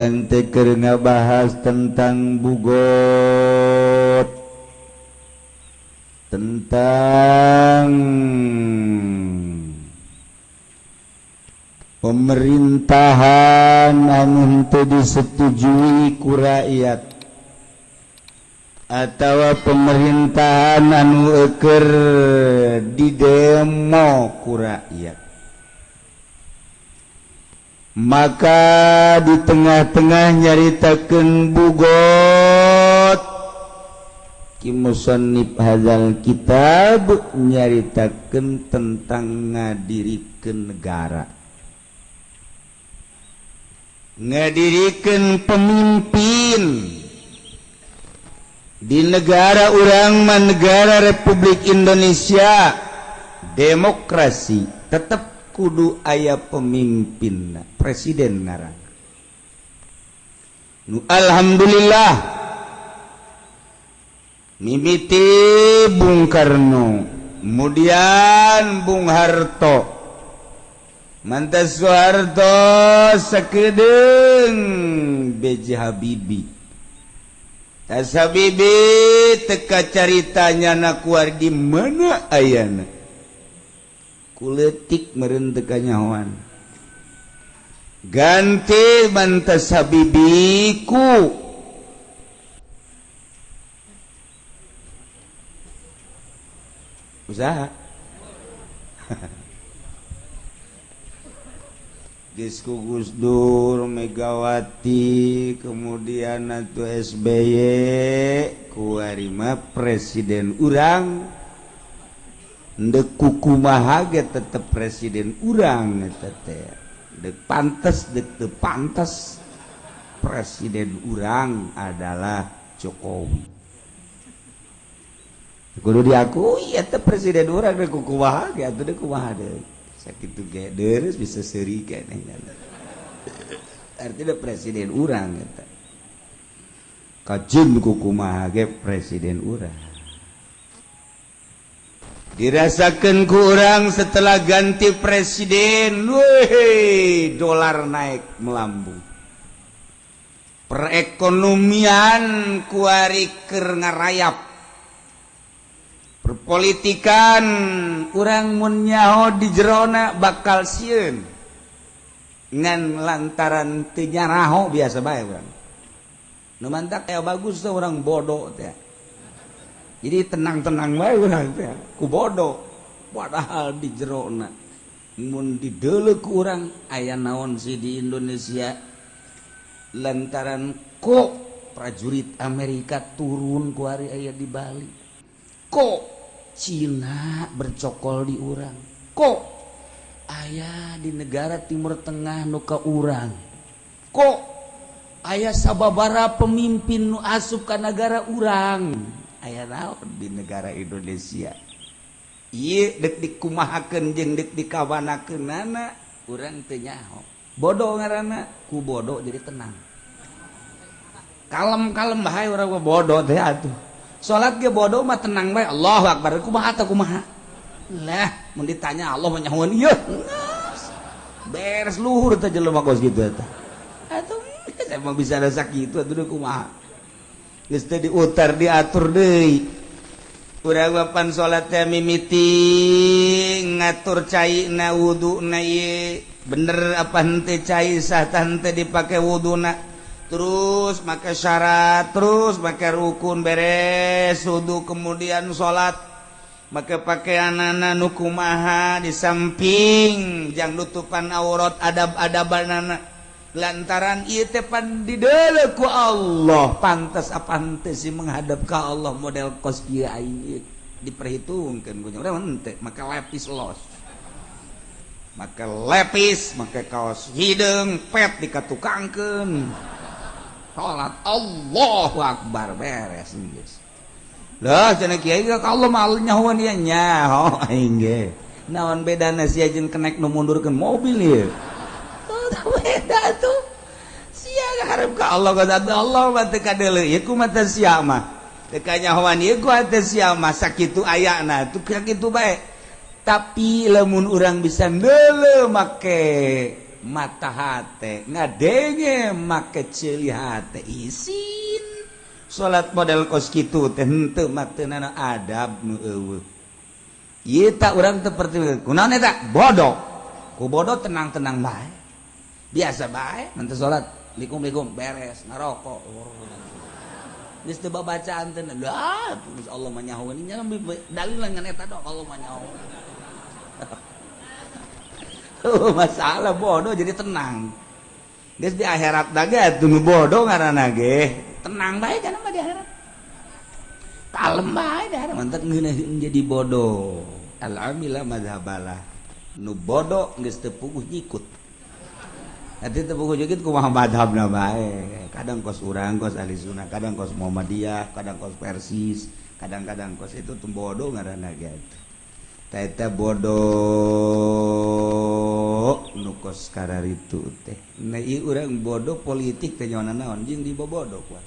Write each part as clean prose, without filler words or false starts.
Ente keur ngabahas tentang bugot, tentang pemerintahan anu henteu disetujui ku rakyat atawa pemerintahan anu eueur didemo ku rakyat. Maka di tengah-tengah nyaritakeun bugot, ki musannif hadzal kitab nyaritakeun tentang ngadirikeun negara, ngadirikeun pemimpin di negara urang mah, negara Republik Indonesia demokrasi, tetep kudu aya pemimpin, presiden ngaran. Nu alhamdulillah mimiti Bung Karno, kemudian Bung Harto, mantas Soeharto sakedeung B.J. Habibie. Tas Habibie teka caritanya na kuar di mana ayana. Kuletik meureun teu kanyahoan. Ganti mantas Habibie ku usaha. Geus ku Gus Dur, Megawati, kemudian atuh SBY, kuari mah presiden urang. Ndek kukumaha ge tetep presiden urang eta teh. Dek pantes dek teu pantes presiden urang adalah Jokowi. Kudu diakui eta presiden urang dek kukumaha ge atuh dek kumaha deui. Sakitu ge deres bisa seuri keneh. Artinya presiden urang eta. Kajin kukumaha ge presiden urang. Dirasakan kurang setelah ganti presiden, weh, dolar naik melambung, perekonomian kuari keur ngarayap, perpolitikan urang mun nyaho di jerona bakal sieun ngan lantaran teu nyaraho biasa bae urang. Nu mantak aya bagus teh urang bodoh teh. Jadi tenang-tenang bae urang teh ku bodoh, padahal di jerona mun dideuleu ku urang aya naon sih di Indonesia lantaran kok prajurit Amerika turun ku hari aya di Bali, kok Cina bercokol di urang, kok aya di negara Timur Tengah nu ka urang, kok aya sababara pemimpin nu asup ka nagara urang. Aya naon di negara Indonesia ieu dek dikumahakeun jeung dek dikawanakeunana urang teu nyaho. Bodoh ngaranna, ku bodoh jadi tenang. Kalem-kalem bae urang mah bodoh teh atuh. Salat ge bodoh mah tenang bae, Allahu akbar kumaha teh kumaha. Lah mun ditanya Allah mah nyahoan ieu. Beres luhur teh jelema kos kitu eta. Atuh emang bisa ada sakitu atuh kumaha. Geus teh diutar diatur deui. Urang papan salat teh mimiti ngatur caina wuduna ieu bener apa henteu cai sah tah henteu dipake wuduna. Terus make syarat, terus make rukun beres wudu kemudian salat. Make pakaianana nu kumaha di samping jang nutupan aurat adab-adabanana. Lantaran ieu teh pan dideuleu ku Allah, pantas apa henteu sih menghadap ka Allah model kos kieu aing ieu diperhitungkeun ku nya urang henteu make lepis los. Make lepis, make kaos hideung pet dikatukangkeun. Salat Allahu akbar beres geus. Lah cenah kiai ka Allah mah nyahoan ieu nyaho aing ge. Naon bedana sia jeung kenek nu mundurkeun mobil ieu. Beda tuh sia harap ka Allah ka Allah mah teu kadeuleu ieu kumaha teh sia mah teu kanyahoan ieu kumaha teh sia mah sakitu ayana tuh sakitu bae. Tapi lamun urang bisa neuleuh make mata hate, ngadenge make ceuli hate, isin salat model kos kitu teh henteu mateunana adab nu eueuh. Ieu tak urang teu perti kunaon eta bodoh. Ku bodoh tenang-tenang bae. Biasa bae mun teu salat likum-likum beres ngarokok. Geus teu babacaan teh lah Allah mah nyaho nya dalil ngan eta doang Allah mah nyaho. Oh, masalah bodoh jadi tenang. Geus di akhirat da ge atuh nu bodoh ngaranna ge tenang bae kana mah di akhirat. Kalem bae di akhirat mantak ngeunah jadi bodoh. Al-amila mazhabalah. Nu bodoh geus teu puguh nyikut. Nanti teu puguh nyikut kumaha mazhabna bae. Kadang kos urang kos ahli sunnah, kadang kos Muhammadiyah, kadang kos Persis, kadang-kadang kos itu tuh bodoh ngaranna ge. Eta bodoh nu kos kararitu teh. Nah ieu urang bodoh politik teh nyaona naon jeung dibobodo kuat.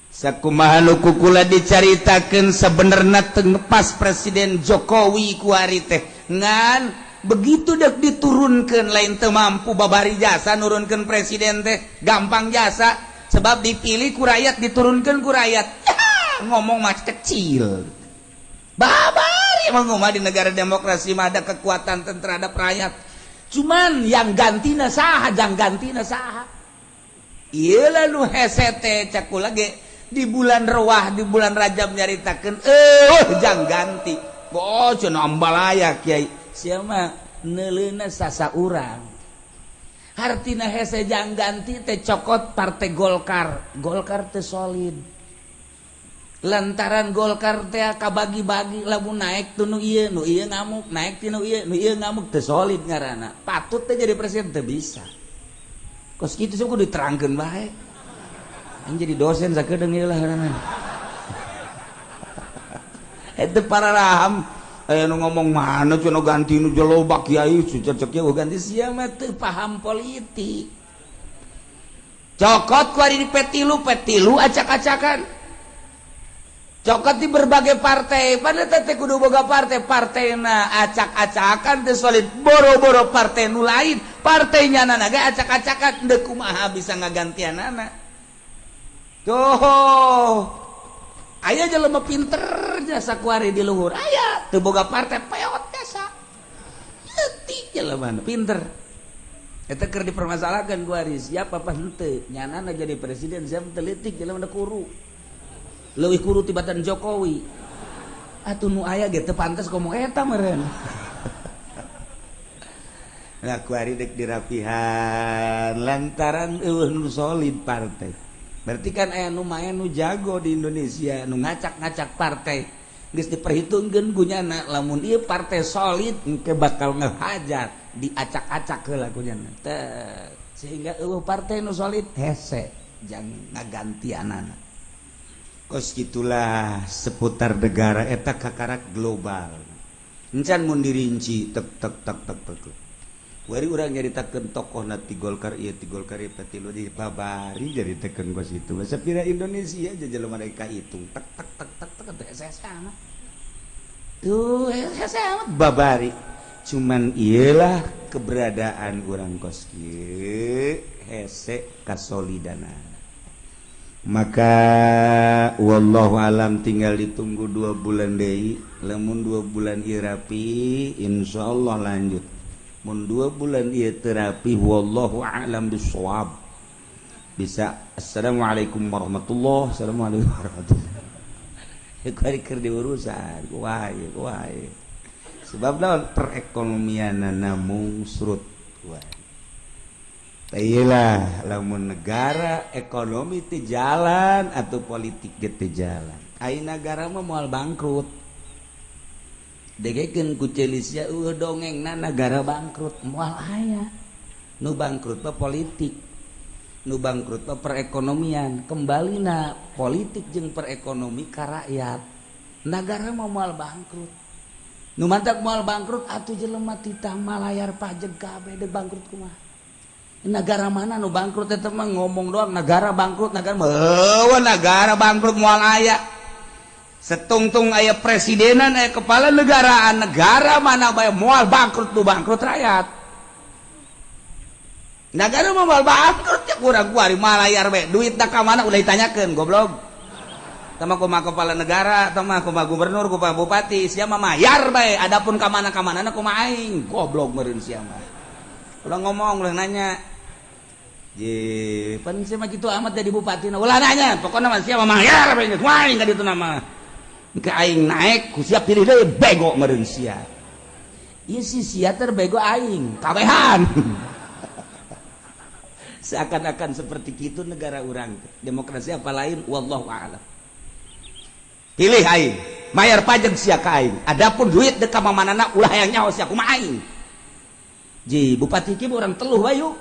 Sakumaha nu kukula dicaritakeun sabenerna teu pas Presiden Jokowi kuari teh. Ngan begitu dek diturunkeun lain teu mampu babari jasa nurunkeun presiden teh gampang jasa sebab dipilih ku rakyat diturunkeun ku rakyat. Ngomong mah kecil. Babari emang ngomong di negara demokrasi mah ada kekuatan terhadap rakyat. Cuman yang gantina saha, jang gantina saha. Ieu lah nu hese teh cak kula ge di bulan Rewah, di bulan Rajab nyaritakeun jang ganti. Oh cenah ambalaya kiai. Sia mah neuleuna sasa urang. Hartina hese jang ganti teh cokot partai Golkar. Golkar teh solid. Lantaran Golkar teh kabagi-bagi lamun naik teu nu ieu ngamuk, naik ti nu ieu ngamuk teu solid ngaranna. Patut teh jadi presiden teu bisa. Kos kitu sok kudu diterangkeun bae. Aing jadi dosen sakedeung ieu lah ngaranna. Eta para raham aya nu ngomong mana cenah ganti nu loba kiai cecek kieu ganti sia mah teu paham politik. Cokot ku ari di P3, P3 acak-acakan. Cokot di berbagai partai, pada teh kudu boga partai, partaina acak-acakan teh solid, boro-boro partai nu lain, partainya nana ge acak-acakan, deuk kumaha bisa ngagantianana. Tuh, aya jelema pinter jasa kuari di luhur, aya teu boga partai peot jasa. Leutik jelema pinter. Eta keur dipermasalahkan kuari, siapa apa henteu, nyanana jadi presiden siapa teu leutik jelema kuru. Leuwih kuru tibatan Jokowi. Atuh nu aya ge teu pantes ngomong eta meureun. Nah kuari dek dirapihan lantaran eueuh nu solid partai. Berarti kan aya nu maen nu jago di Indonesia nu ngacak-ngacak partai. Geus diperhitungkeun gunyana lamun ieu partai solid engke bakal ngehajar diacak-acak heula kunyana. Teh sehingga eueuh partai nu solid hese jang ngagantianana. Kos gitulah seputar negara eta kakarak global. Encan mun dirinci tek tek tek tek tek. Wari urang nyaritakeun tokohna ti Golkar ieu ti Golkar ieu tilu di babari nyaritakeun kos itu. Sapira Indonesia aja jelema mereka hitung tek tek tek tek tek teh hese amat. Tuh hese amat babari. Cuman iyalah keberadaan urang kos kieu hese kasolidana. Maka wallahu alam tinggal ditunggu 2 bulan deui, lamun 2 bulan ieu rapi insyaallah lanjut. Mun 2 bulan ieu teu rapi wallahu alam bissawab. Bisa assalamualaikum warahmatullahi, assalamualaikum warahmatullahi. Ieu keur diurusan kumaha kumaha. Sebab naon perekonomianana mungsrut wae. Iyalah lamun negara ekonomi teu jalan atau politik ge teu jalan. Ai nagara mah moal bangkrut. Degekeun ku Celisia eueuh dongengna nagara bangkrut moal aya. Nu bangkrut mah politik. Nu bangkrut mah perekonomian. Kembalina politik jeung perekonomi ka rakyat. Nagara mah moal bangkrut. Nu mantak moal bangkrut atuh jelema titah malayar pajeg kabeh deuk bangkrut kumaha. Negara mana nu bangkrut eta mah ngomong doang negara bangkrut negara meueuh negara bangkrut moal aya. Setungtung aya presidenan aya kepala negaraan negara mana bae moal bangkrut nu bangkrut rakyat. Negara mah moal bangkrut ya kurang kuari malayar we. Duit ka mana ulah ditanyakeun, goblok. Tama kumaha kepala negara, tama kumaha gubernur, kumaha bupati, sia mah mayar bae. Adapun ka mana ka manana kumaha aing, goblok meureun sia mah. Ulah ngomong, ulah nanya. Je, pan sia mah kitu amat jadi bupati. Ulah nanya, pokokna mah sia mah mayar bae geus aing ka ditu nama. Ke aing naik, ku sia pilih deui, bego meureun sia. Ieu si sia terbego aing, kabehan. Seakan-akan seperti itu negara urang. Demokrasi apa lain, wallahu a'lam. Pilih aing, bayar pajak sia ka aing. Adapun duit dek ka mamanana ulah hayang nyaho sia kumaha aing. Ji, bupati ki urang teluh bayu.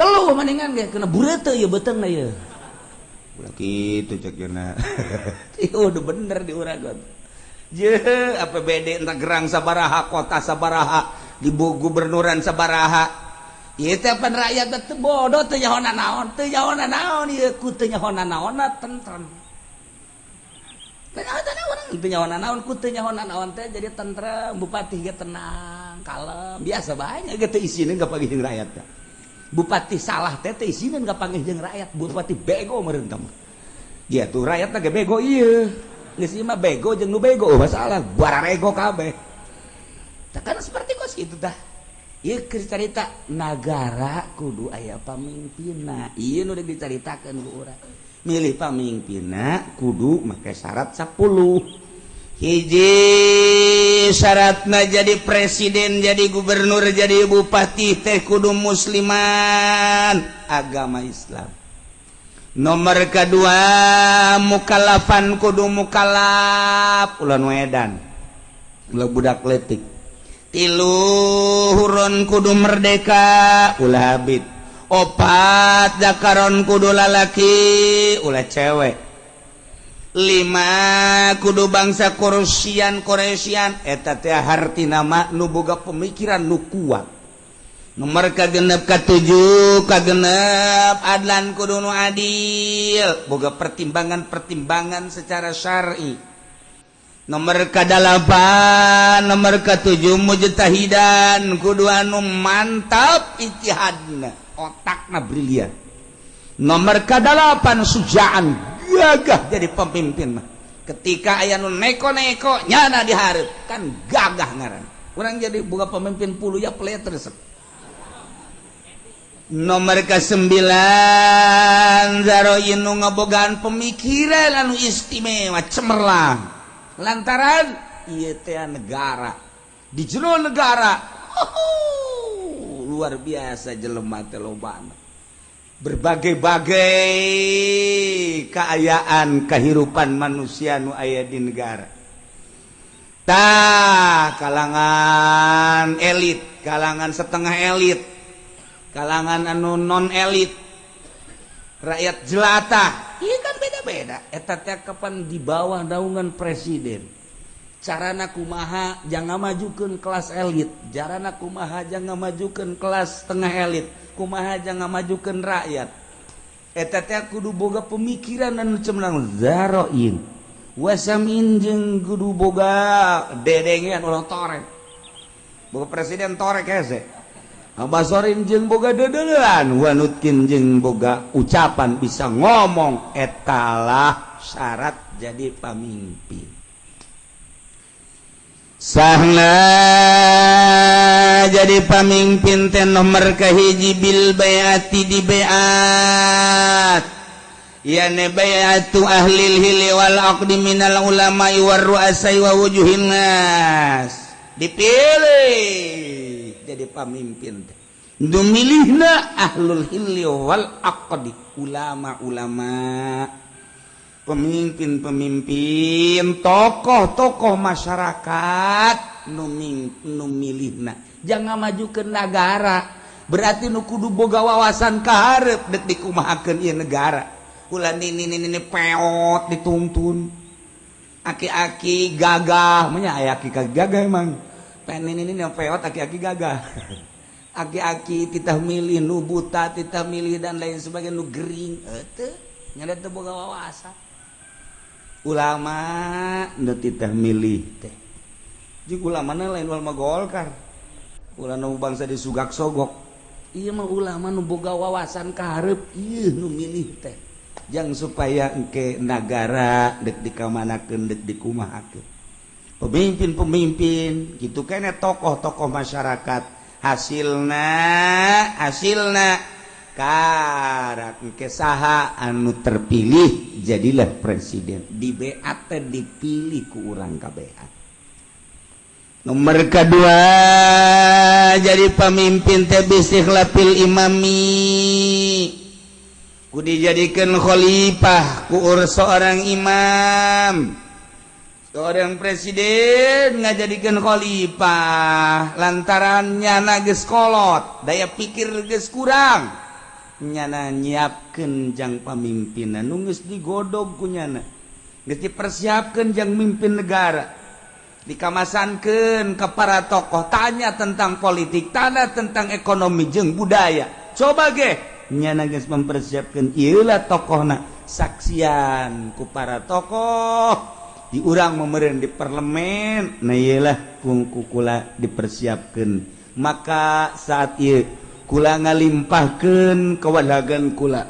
Teluh maningan ge kena bureuteuh ieu beuteungna ieu. Ulah kitu cek yeuna. Ieu udah bener di urang. Je, APBD entah gerang sabaraha, kota sabaraha, di gubernuran sabaraha. Ieu teh pan rakyat teh bodoh, teu nyaho naon, teu nyaho naon ieu ku teu nyaho naonna tentrem. Teu nyaho naon, teu nyaho naon ku teu nyaho naon teh jadi tentrem, bupati ge tenang, kalem, biasa bae ge teu isinin ka panggih jeung rakyat teh. Bupati salah teh teu isinin ka panggih jeung rakyat, bupati bego meureun teh. Dia tuh rakyat teh ge bego ieu. Geus ieu mah bego jeung nu bego masalah, bararego kabeh. Tah kan seperti kos kitu tah. Ieu keur carita nagara kudu aya pamimpinna. Ieu nu dicaritakeun ku urang. Milih pamimpinna kudu make syarat 10. Hiji syaratna jadi presiden, jadi gubernur, jadi bupati teh kudu musliman, agama Islam. Nomor kedua mukallafan, kudu mukallaf, ulah nu edan, ulah budak leutik. Tilu hurron, kudu merdeka, ulah abid. Opat dakaron, kudu lalaki, ulah cewek. Lima kudu bangsa Quraisyan. Quraisyan eta teh hartina mah nu boga pemikiran nu kuat. Nomor kagenep, katujuh, kagenep adlan, kudu nu adil, boga pertimbangan-pertimbangan secara syar'i. Nomor kadalapan, nomor ketujuh mujtahidan, kudu anu mantap ijtihadna, otakna brilian. Nomor kadalapan sujaan, gagah jadi pemimpin mah. Ketika aya nu neko-neko nyana dihareup kan gagah ngaran. Urang jadi boga pemimpin puluh ya pelet resep. Nomor ke-9 zaroin, nu ngabogaan pemikiran anu istimewa, cemerlang, lantaran ieu teh negara, di jero negara oh, luar biasa jelema teh lobana, berbagai-bagai keayaan kehidupan manusia nu aya di negara. Tah, kalangan elit, kalangan setengah elit, kalangan anu non elit, rakyat jelata, iya kan beda-beda. Eta teh kapan di bawah naungan presiden, carana kumaha jangan majukeun kelas elit, carana kumaha jangan majukeun kelas setengah elit, kumaha jangan majukeun rakyat. Eta teh kudu boga pemikiran anu cemerlang, zaroin wasamin, jeung kudu boga dedengean, ulah torek. Boga presiden torek hese. Basorin jeung boga dedelan, wanutkin jeung boga ucapan, bisa ngomong. Etalah syarat jadi pamimpin. Sahna jadi pamimpin teh nomor kahiji bil baiati, di baiat, yani baiatu ahlil hili wal aqdi minal ulama'i war ru'asai wa wujuhin nas. Dipilih jadi pamimpin teh dumilihna ahlul hilli wal aqdi, ulama-ulama, pemimpin-pemimpin, tokoh-tokoh masyarakat nu milihna. Jangan maju ke negara berarti nu kudu boga wawasan kaharep dek dikumahakeun ieu negara. Ulah nini nini peot dituntun, aki-aki gagah menya aya aki gagah emang pengen nini nini peot, aki-aki gagah, aki-aki titah milih nu buta, titah milih dan lain sebagainya, nu gering teu nya teu boga wawasan. Ulama nu titah milih teh jeung ulama lain, ulama Golkar, ulama bangsa di sugak sogok. Ieu mah ulama nu boga wawasan ka hareup, ieu nu milih teh jang supaya engke nagara dek dikamanakeun, dek dikumahakeun. Pemimpin-pemimpin gitu kene, tokoh-tokoh masyarakat, hasilna hasilna karak engke saha anu terpilih jadilah presiden di BAT, dipilih ku urang KBH. Nomor kedua, jadi pemimpin teh bistikhlafil imami, ku dijadikan khalifah ku seorang imam. Seorang presiden ngajadikan khalifah lantaran nyana geus kolot, daya pikir geus kurang, nyana nyiapkeun jang pamimpinan nu geus digodog ku nyana, geus dipersiapkeun jang mimpin negara, dikamasankeun ke para tokoh, tanya tentang politik, tanya tentang ekonomi jeung budaya. Coba ge nyana geus mempersiapkeun, ieu lah tokohna, saksian ku para tokoh di urang memeren di parlemen. Nah, iyalah kula dipersiapkan. Maka saat ieu kula ngalimpahkeun kewenangan kula.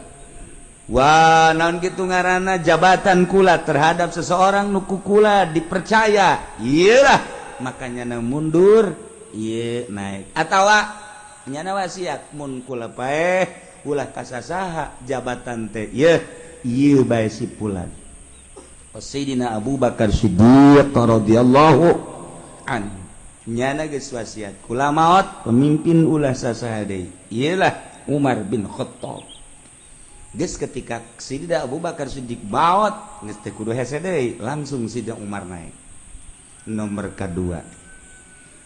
Wah, naon kitu ngaranna, jabatan kula terhadap seseorang nu ku kula dipercaya, iyalah makanya na mundur, ieu naik, atawa nyana wasiat mun kula paeh ulah kasasaha jabatan teh, ieu ieu bae si pulan. Sayyidina Abu Bakar Siddiq radhiyallahu an nyana geus wasiat, kula maot pemimpin ulah sasaha deui, iyalah Umar bin Khattab. Geus ketika Sayyidina Abu Bakar Siddiq maot, geus teu kudu hese deui, langsung Sayyidina Umar naik. Nomor kedua.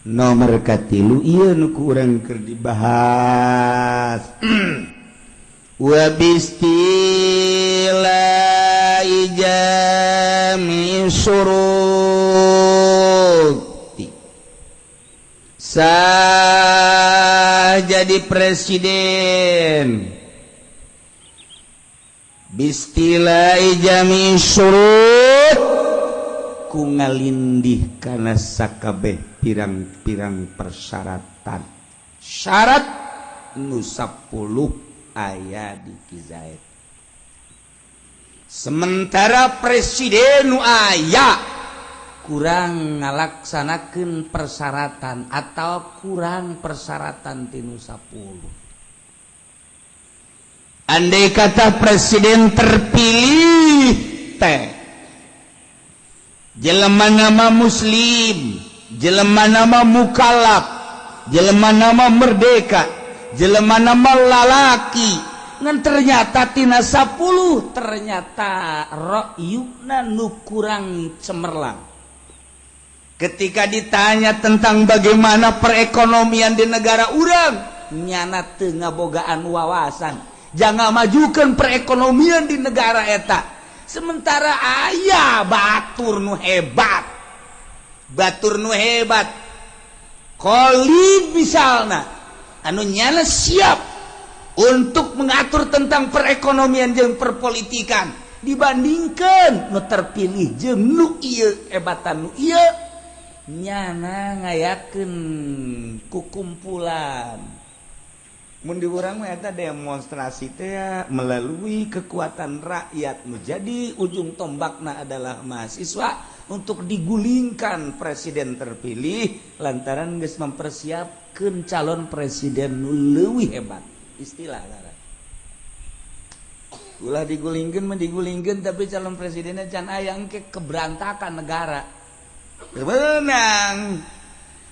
Nomor katilu, ieu nu ku urang keur dibahas, wa bistila jami syuruti. Sah jadi presiden bistila jami syurut ku ngalindih kana sakabeh pirang-pirang persyaratan, syarat nu 10 aya di Kizaid. Sementara presiden nu aya kurang ngalaksanakeun persyaratan atau kurang persyaratan tinu 10. Andai kata presiden terpilih teh jelema nama muslim, jelema nama mukallaf, jelema nama merdeka, jelema nama lalaki, ngan ternyata tina 10 ternyata ra'yuna nu kurang cemerlang. Ketika ditanya tentang bagaimana perekonomian di negara urang, nyana teu ngabogaan wawasan jangan majukan perekonomian di negara eta. Sementara aya batur nu hebat, batur nu hebat Khalid misalna, anu nyana siap untuk mengatur tentang perekonomian jeung perpolitikan, dibandingkan nu terpilih jeung nu ieu, hebatan nu ieu. Nyana ngayakeun kukumpulan, mun di urang mah eta demonstrasi teh melalui kekuatan rakyat, menjadi ujung tombakna adalah mahasiswa untuk digulingkan presiden terpilih lantaran geus mempersiapkeun calon presiden nu leuwih hebat. Istilah ngaran ulah digulingkeun mah digulingkeun, tapi calon presidennya can aya, engke keberantakan negara. Menang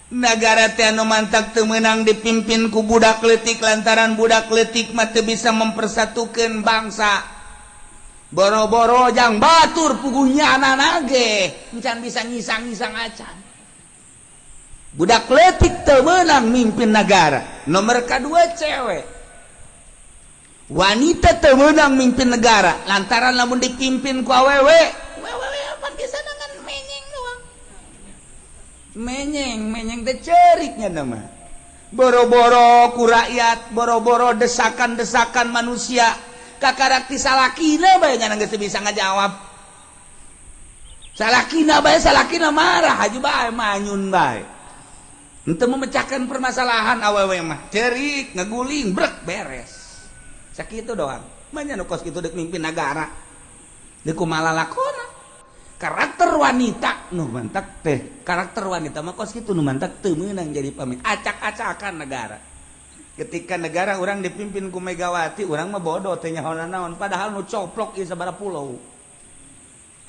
negara teh anu mantak teu meunang dipimpin ku budak leutik, lantaran budak leutik mah teu bisa mempersatukeun bangsa. Boro-boro jang batur, puguhnya anak ge encan bisa ngisang-ngisang acan. Budak leutik teu meunang mimpin negara. Nomor kedua, cewek, wanita teu meunang mimpin negara lantaran lamun dipimpin ku awewe, awewe apa bisa dengan menyeng doang, menyeng menyeng teh ceriknya nama. Boro-boro ku rakyat, boro-boro desakan-desakan manusia, kakarak ti salakina bae nya geus bisa ngajawab. Salakina bae, salakina marah haju bae, manyun bae. Untuk memecahkan permasalahan awewe mah cerik, ngeguling, brek, beres. Sakitu doang. Banyak nu kos kitu dek mimpin negara. Deuk kumaha lalakona. Karakter wanita nu mantak teh, karakter wanita mah kos kitu nu mantak teu meunang jadi pemimpin. Acak-acakan negara. Ketika negara orang dipimpin ku Megawati, urang mah bodoh teh nyaho naon, padahal nu coplok ieu sabaraha pulau.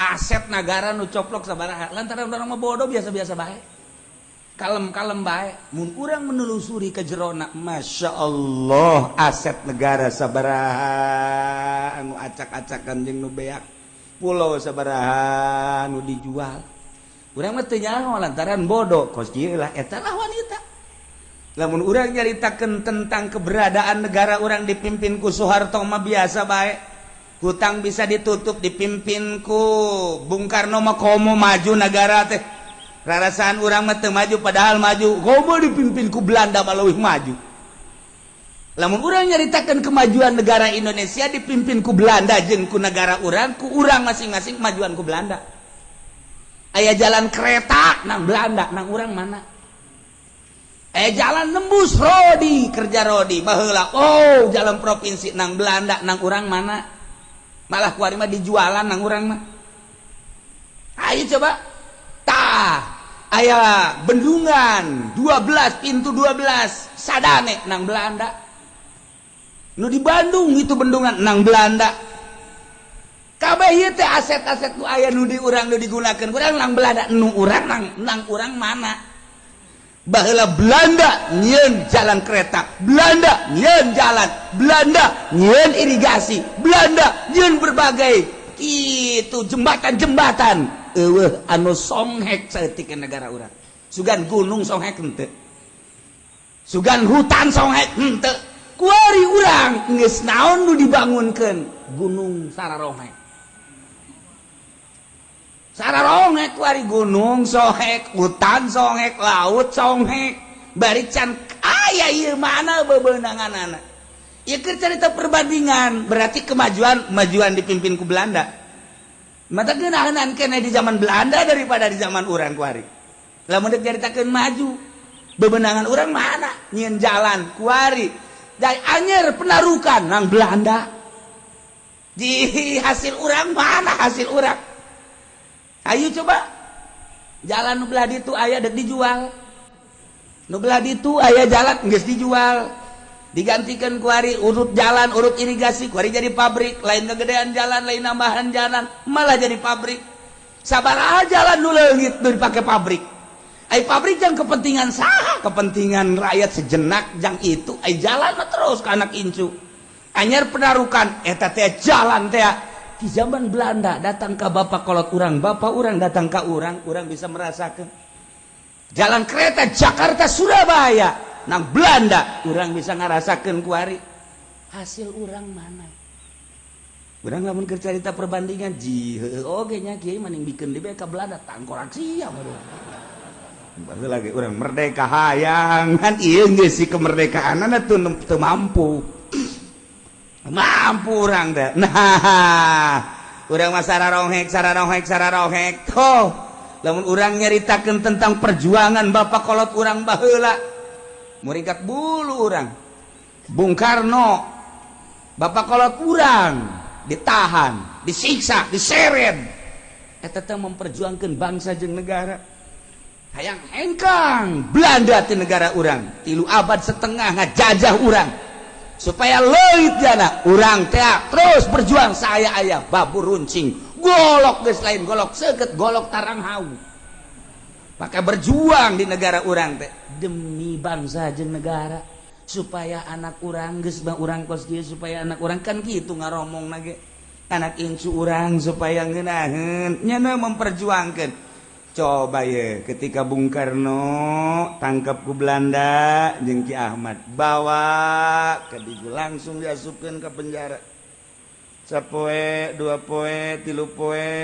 Aset negara nu coplok sabaraha, lantaran urang mah bodoh, biasa-biasa bae. Kalem-kalem bae. Mun urang menelusuri ke jerona, Masya Allah, aset negara sabaraha anu acak-acakan jeung nu beak, pulau sabaraha nu dijual. Urang mah teu nyaho lantaran bodoh, kos kieu lah, eta lah wanita. Lamun urang nyaritakeun tentang keberadaan negara urang dipimpin ku Soeharto mah biasa bae. Hutang bisa ditutup. Dipimpin ku Bung Karno mah komo maju negara teh. Rarasaan urang mah teu maju, padahal maju. Komo dipimpin ku Belanda mah leuwih maju. Lamun urang nyaritakeun kemajuan negara Indonesia dipimpin ku Belanda jeung ku negara urang, ku urang masing-masing, kemajuan ku Belanda. Aya jalan kereta nang Belanda, nang urang mana? Aya jalan nembus rodi, kerja rodi baheula. Oh, jalan provinsi nang Belanda, nang urang mana? Malah kuari mah dijualan nang urang mah. Ayo coba. Tah, aya bendungan 12 pintu 12 Cisadane nang Belanda. Nu di Bandung itu bendungan nang Belanda. Kabeh ieu teh aset-aset nu aya nu di urang, nu digunakeun urang nang Belanda, nu urang nang urang mana? Baheula Belanda nyieun jalan kereta, Belanda nyieun jalan, Belanda nyieun irigasi, Belanda nyieun berbagai itu jembatan-jembatan. Eueuh anu songhek saeutik negara urang. Sugan gunung songhek henteu. Sugan hutan songhek henteu. Kuari urang geus naon nu dibangunkeun? Gunung sararonghek. Sararonghek kuari, gunung sohek, hutan songhek, laut songhek. Bari can aya ieu mana bebenanganana. Ieu keur carita perbandingan, berarti kemajuan kemajuan dipimpin ku Belanda. Mata geunahan keneh di zaman Belanda daripada di zaman urang kuari. Lamun dek nyaritakeun maju, bebenangan urang mana? Nyieun jalan kuari. Dari Anyer Penarukan nang Belanda. Di hasil urang mana, hasil urang? Ayo coba. Jalan nu belah ditu aya dek dijual. Nu belah ditu aya jalan geus dijual. Digantikan kuari urut jalan, urut irigasi, kuari jadi pabrik, lain kegedean jalan, lain nambahan jalan, malah jadi pabrik. Sabaraha jalan nu leungit nu dipake pabrik. Ai pabrik jang kepentingan saha? Kepentingan rakyat sejenak jang itu. Ai jalan mah terus ke anak incu. Anyar Penarukan eta teh jalan teh di zaman Belanda datang ke bapak kolot urang, bapak urang datang ke urang, urang bisa merasakan. Jalan kereta Jakarta Surabaya nang Belanda, urang bisa ngerasakan kuari. Hasil urang mana? Urang lamun keur carita perbandingan ji heueuh oge nya, kiai maning bikeun di ka Belanda tangkorak sia baru. Baru lagi urang merdeka hayang kan ieu geus si kemerdekaanana tuh teu mampu. Mampu urang teh. Nah, urang mah sararonghek, sararonghek, sararonghek. Tuh, lamun urang nyaritakeun tentang perjuangan bapak kolot urang baheula, muringkak bulu urang. Bung Karno, bapak kolot urang ditahan, disiksa, diseret. Eta teh memperjuangkan bangsa jeung negara. Hayang hengkang Belanda ti negara urang, 3 abad setengah ngajajah urang. Supaya leuit jana urang teh terus berjuang saya ayah babur runcing, golok geus lain golok seukeut, golok tarang hau. Pakai berjuang di negara urang teh demi bangsa jeung negara, supaya anak urang geus mah urang kos kieu, supaya anak urang kan kitu ngaromong ge anak incu urang supaya ngeunaheun nyana memperjuangkan. Coba ya, ketika Bung Karno tangkap ku Belanda jeung Ki Ahmad, bawa ke Digu, langsung diasupkeun ke penjara sapoe, 2 poe, 3 poe.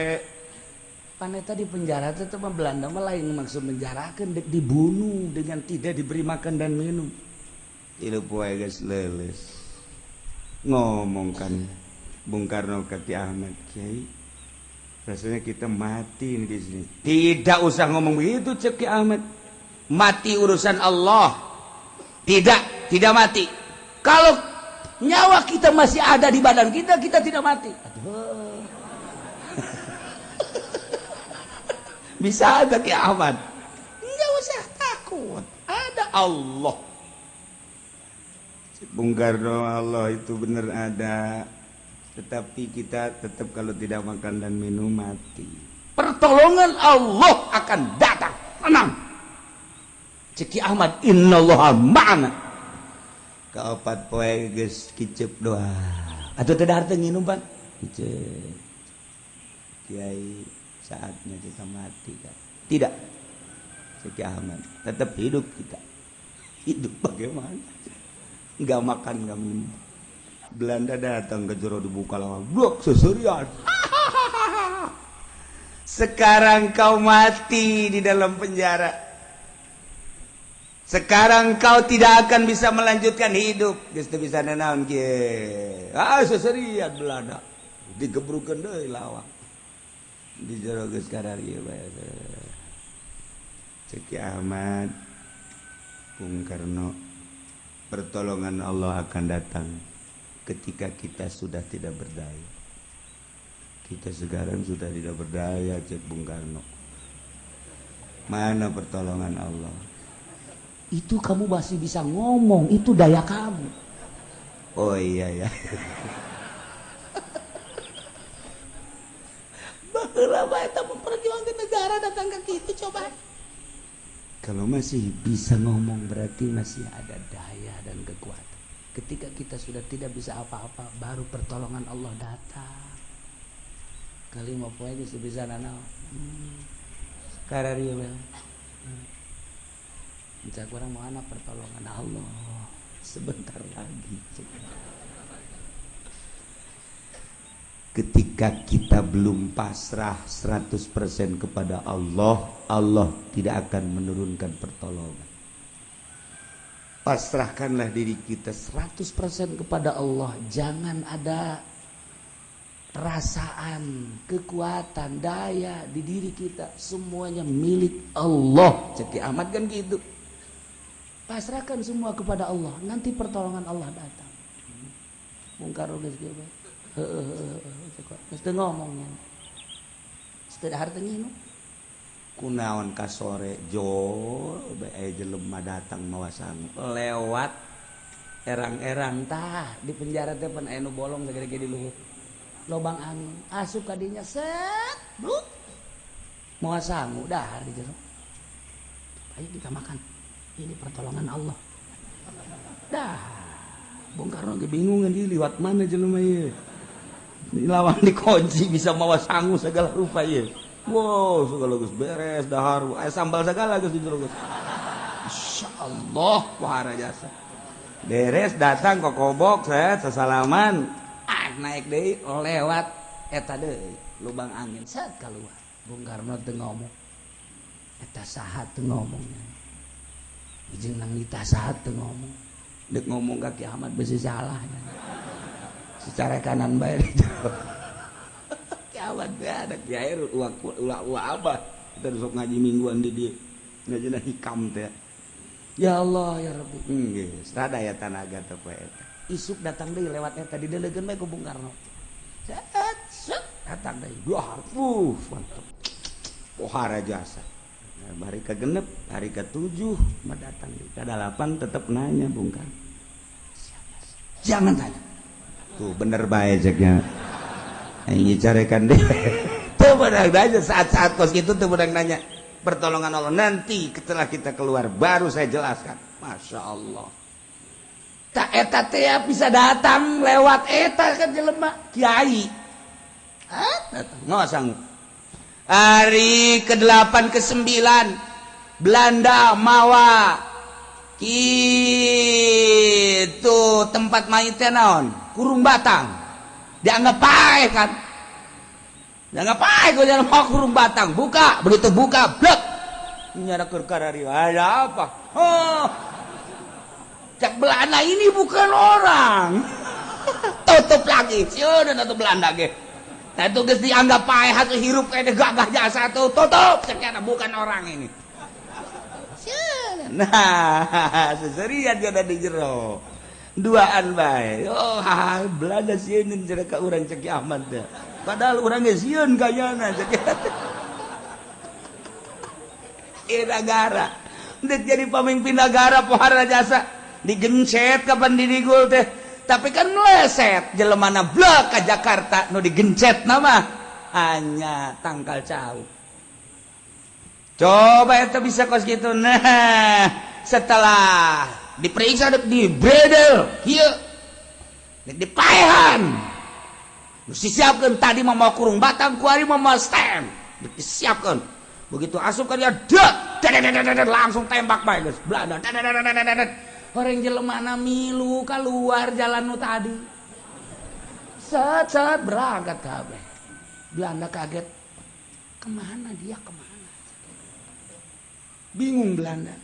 Paneta di penjara tetep Belanda mah lain maksud menjarakeun, dek dibunuh dengan tidak diberi makan dan minum. 3 poe geus leuleus, ngomong kan Bung Karno ke Ki Ahmad, "Kiai, rasanya kita mati di sini." "Tidak usah ngomong begitu," cek Ki Ahmad. Mati urusan Allah. Tidak, tidak mati. Kalau nyawa kita masih ada di badan kita, kita tidak mati. Aduh. Bisa ada Ki Ahmad. Enggak usah takut. Ada Allah. Bung Karno, Allah itu benar ada. Tetapi kita tetap kalau tidak makan dan minum mati. Pertolongan Allah akan datang. Tenang. Ceki Ahmad, innallaha ma'ana. Kaopat poe geus kicep doa. Atuh teu dahar teu nginum pan? Kicep. Kiai, saatnya kita mati kan? Tidak. Ceki Ahmad, tetap hidup kita. Hidup bagaimana? Enggak makan, enggak minum. Belanda datang ke jero dibuka lawang. Blok seserian. Sekarang kau mati di dalam penjara. Sekarang kau tidak akan bisa melanjutkan hidup. Geus teu bisa nanaon kieu. Ah seserian Belanda. Digebrukeun deui lawang. Di jero geus kararieu bae. Cek Ahmad, Bung Karno, pertolongan Allah akan datang ketika kita sudah tidak berdaya. Kita sekarang sudah tidak berdaya, cek Bung Karno. Mana pertolongan Allah? Itu kamu masih bisa ngomong, itu daya kamu. Oh iya ya. Baheula bae eta memperjuangkan negara datang ke kitu coba. Kalau masih bisa ngomong berarti masih ada daya dan kekuatan. Ketika kita sudah tidak bisa apa-apa, baru pertolongan Allah datang. Kali mau poe geus bisa nanaon. Kararieu bae. Minta kurang mau anak pertolongan Allah sebentar lagi. Ketika kita belum pasrah 100% kepada Allah, Allah tidak akan menurunkan pertolongan. Pasrahkanlah diri kita 100% kepada Allah. Jangan ada perasaan, kekuatan, daya di diri kita. Semuanya milik Allah. Ceki Ahmad kan gitu. Pasrahkan semua kepada Allah, nanti pertolongan Allah datang. Bung Karno geus kieu bae. Heeh, geus teu ngomongnya. Geus teu dahar teu nginum. Kunaon ka sore jol bae jelema datang mawa sangu lewat erang-erang tah di penjara teh pan aya nu bolong sagede-gede di luhur. Lobang angin asup ka dinya set bluk. Mawa sangu dahar di jero. Ayo kita makan. Ini pertolongan Allah. Dah, Bung Karno bingung di liwat mana jelema ieu. Lawan dikunci bisa mawa sangu segala rupa ieu. Wow, segala geus beres dahar, aya sambal segala geus di jero geus. Insyaallah wahara jasa. Beres datang kokobok set sasalaman. Ah, naik deui lewat eta deui lubang angin set keluar. Bung Karno teu ngomong. Eta saha teu ngomongnya. Jeung nang nita saha teu ngomong. Dek ngomong ka Ki Ahmad besi salah. Secara kanan bae. Ki Ahmad teh ada kiai ulah abah. Kita sok ngaji mingguan di dieu. Ngajina hikam teh. Ya Allah ya Rabbi. Geus rada ya tanaga teh poe eta. Isuk datang deui lewat eta didelegeun bae ku Bung Karno. Set set datang deui. Dua mantap. Pohara jasa. Hari ke-6, hari ke-7 mah datang. Ke-8 tetap nanya Bung Karno. Jangan tanya. Tuh bener bae ceknya. Aing carekan deh. Tuh bener aja saat-saat kos gitu tuh bener nanya. Pertolongan Allah nanti setelah kita keluar baru saya jelaskan. Masya Allah. Tak eta teh bisa datang lewat eta kan jelema kiai. Hah? Datang. Nggak sanggup. Hari ke-8 ke-9 Belanda mawa gitu tempat mayitnya naon kurung batang dianggap paeh kan dianggap paeh gua jalan mau kurung batang buka begitu buka blek nyara keur karari ada apa oh cak Belanda ini bukan orang tutup lagi sieun atuh Belanda ge. Nah itu geus dianggap paeh atuh hirup kene gagah jasa tuh tutup cek bukan orang ini. Nah, seserian ada di jero. Duaan bae. Oh, ha, Belanda sieun cenah ka urang cek Ki Ahmad teh. Padahal urang ge sieun kayana cek. Ieu negara. Dek jadi pemimpin negara pohara jasa digencet kapan didigul teh. Tapi kan meleset jelemana blek ka Jakarta nu digencet nama hanya tangkal cau. Coba itu bisa kos gitu. Nah, setelah diperiksa dek di bredel kieu dek dipaehan. Disiapkeun tadi mah mau kurung batang kuari mah mau stem. Dek disiapkeun. Begitu asup ka dia dek langsung tembak bae geus. Belanda. Orang jelemana milu keluar jalan nu tadi. Set set berangkat kabeh. Belanda kaget. Kemana dia, kemana? Bingung Belanda.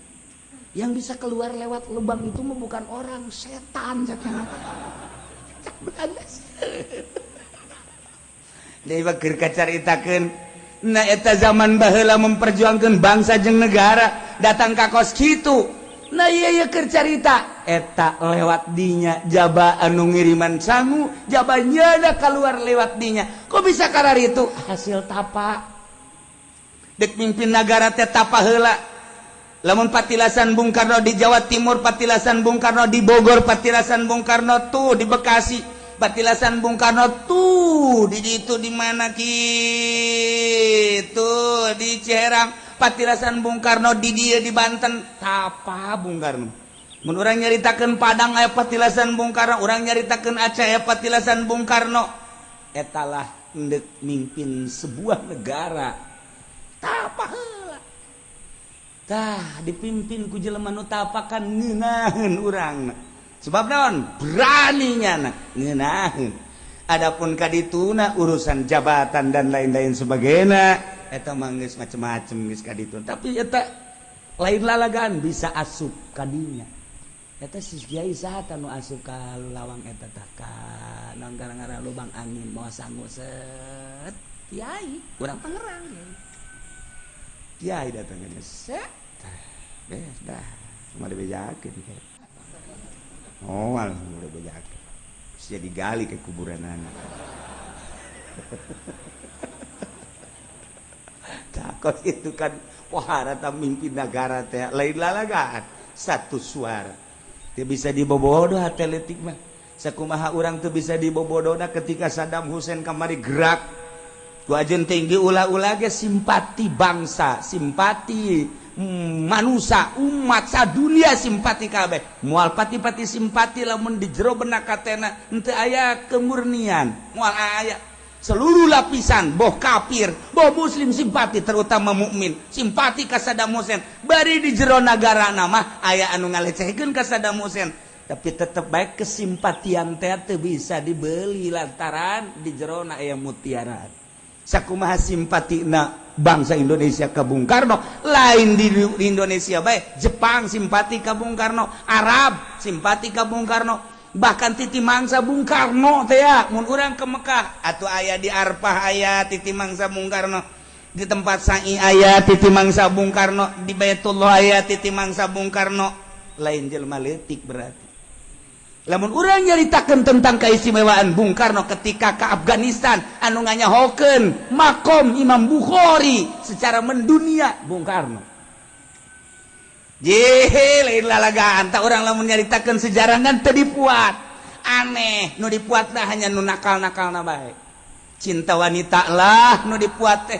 Yang bisa keluar lewat lubang itu mah bukan orang, setan cek Belanda. Deui mah keur kacaritakeun. Nah eta zaman baheula memperjuangkeun bangsa jeung negara, datang ka kos kitu. Nah iya iya keur carita eta lewat dinya jaba anu ngiriman sangu, jaba nyana keluar lewat dinya. Kok bisa karar itu? Hasil tapa. Dek mimpin negara teh tapa heula. Lamun patilasan Bung Karno di Jawa Timur, patilasan Bung Karno di Bogor, patilasan Bung Karno tuh di Bekasi, patilasan Bung Karno tuh di itu di mana gitu di Ciherang, patilasan Bung Karno di dia di Banten, tapa Bung Karno. Mun urang nyaritakeun Padang aya patilasan Bung Karno, urang nyaritakeun Aceh aya patilasan Bung Karno. Etalah endek mimpin sebuah negara. Tapa heula. Tah dipimpin ku jelema nu tapakan ngeunaheun urang. Sebab naon? Berani nyana ngeunaheun. Adapun kadituna urusan jabatan dan lain-lain sebagainya eta mah geus macem-macem geus kaditu. Tapi eta lain lalagaan bisa asup kadinya. Eta si kiai saha nu asup ka lawang eta tah ka naon gara-gara lubang angin mawa sangu set. Kiai urang Tangerang kiai. Kiai datang ke set. Beres dah. Cuma dibejakeun kiai. Oh, alhamdulillah dibejakeun. Terus jadi gali ke kuburan anak. Takut itu kan pohara ta mimpin negara teh lain lalagaan satu suara. Teu bisa dibobodoh hate leutik mah. Sakumaha urang teu bisa dibobodohna ketika Saddam Hussein kamari gerak. Ku ajeun tinggi ulah-ulah ge simpati bangsa, simpati manusia, umat sadunia simpati kabeh. Moal pati-pati simpati lamun di jero benak katena henteu aya kemurnian, moal aya. Seluruh lapisan, boh kafir, boh muslim simpati, terutama mukmin, simpati ka Saddam Hussein. Bari di jero nagara mah aya anu ngalecehkeun ka Saddam Hussein, tapi tetep baik kesimpatian teh teu bisa dibeli lantaran di jero na aya mutiara. Sakumaha simpatina bangsa Indonesia ka Bung Karno, lain di Indonesia bae, Jepang simpati ka Bung Karno, Arab simpati ka Bung Karno, bahkan titi mangsa Bung Karno teh ya, mun urang ke Mekah atuh aya di Arfah aya titi mangsa Bung Karno, di tempat sa'i aya titi mangsa Bung Karno, di Baitullah aya titi mangsa Bung Karno, lain jelema leutik berarti. Lamun urang nyaritakeun tentang keistimewaan Bung Karno ketika ke Afghanistan anu nganyahokeun makom Imam Bukhari secara mendunia Bung Karno. Jehe lain lalagaan tak urang lamun nyaritakeun sejarah ngan teu dipuat. Aneh nu dipuatna hanya nu nakal-nakalna bae. Cinta wanita lah nu dipuat teh.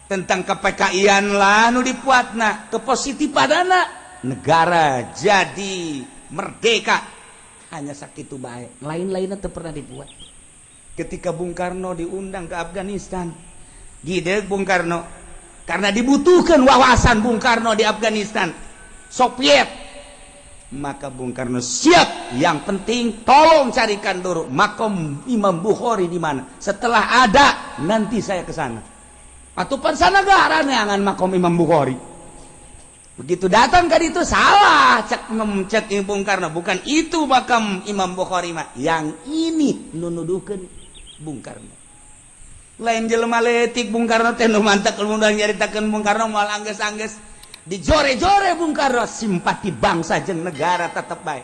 Tentang ke-PKI-an lah nu dipuatna, kepositifanana negara jadi merdeka. Hanya sakitu bae, lain-lainnya teu pernah dibuat. Ketika Bung Karno diundang ke Afghanistan, gideg Bung Karno karena dibutuhkan wawasan Bung Karno di Afghanistan, Soviet, maka Bung Karno siap. Yang penting tolong carikan dulu makom Imam Bukhari di mana. Setelah ada nanti saya ke sana. Atuh pan sanagara neangan makom Imam Bukhari. Begitu datang kan itu salah cek cek Bung Karno, bukan itu makam Imam Bukhari mah, yang ini nunuduhkeun Bung Karno. Lain jelema leutik Bung Karno teh nu mantak mun nyaritakeun Bung Karno moal anggeus-anggeus. Dijore-jore Bung Karno simpati bangsa jeung negara tetep bae.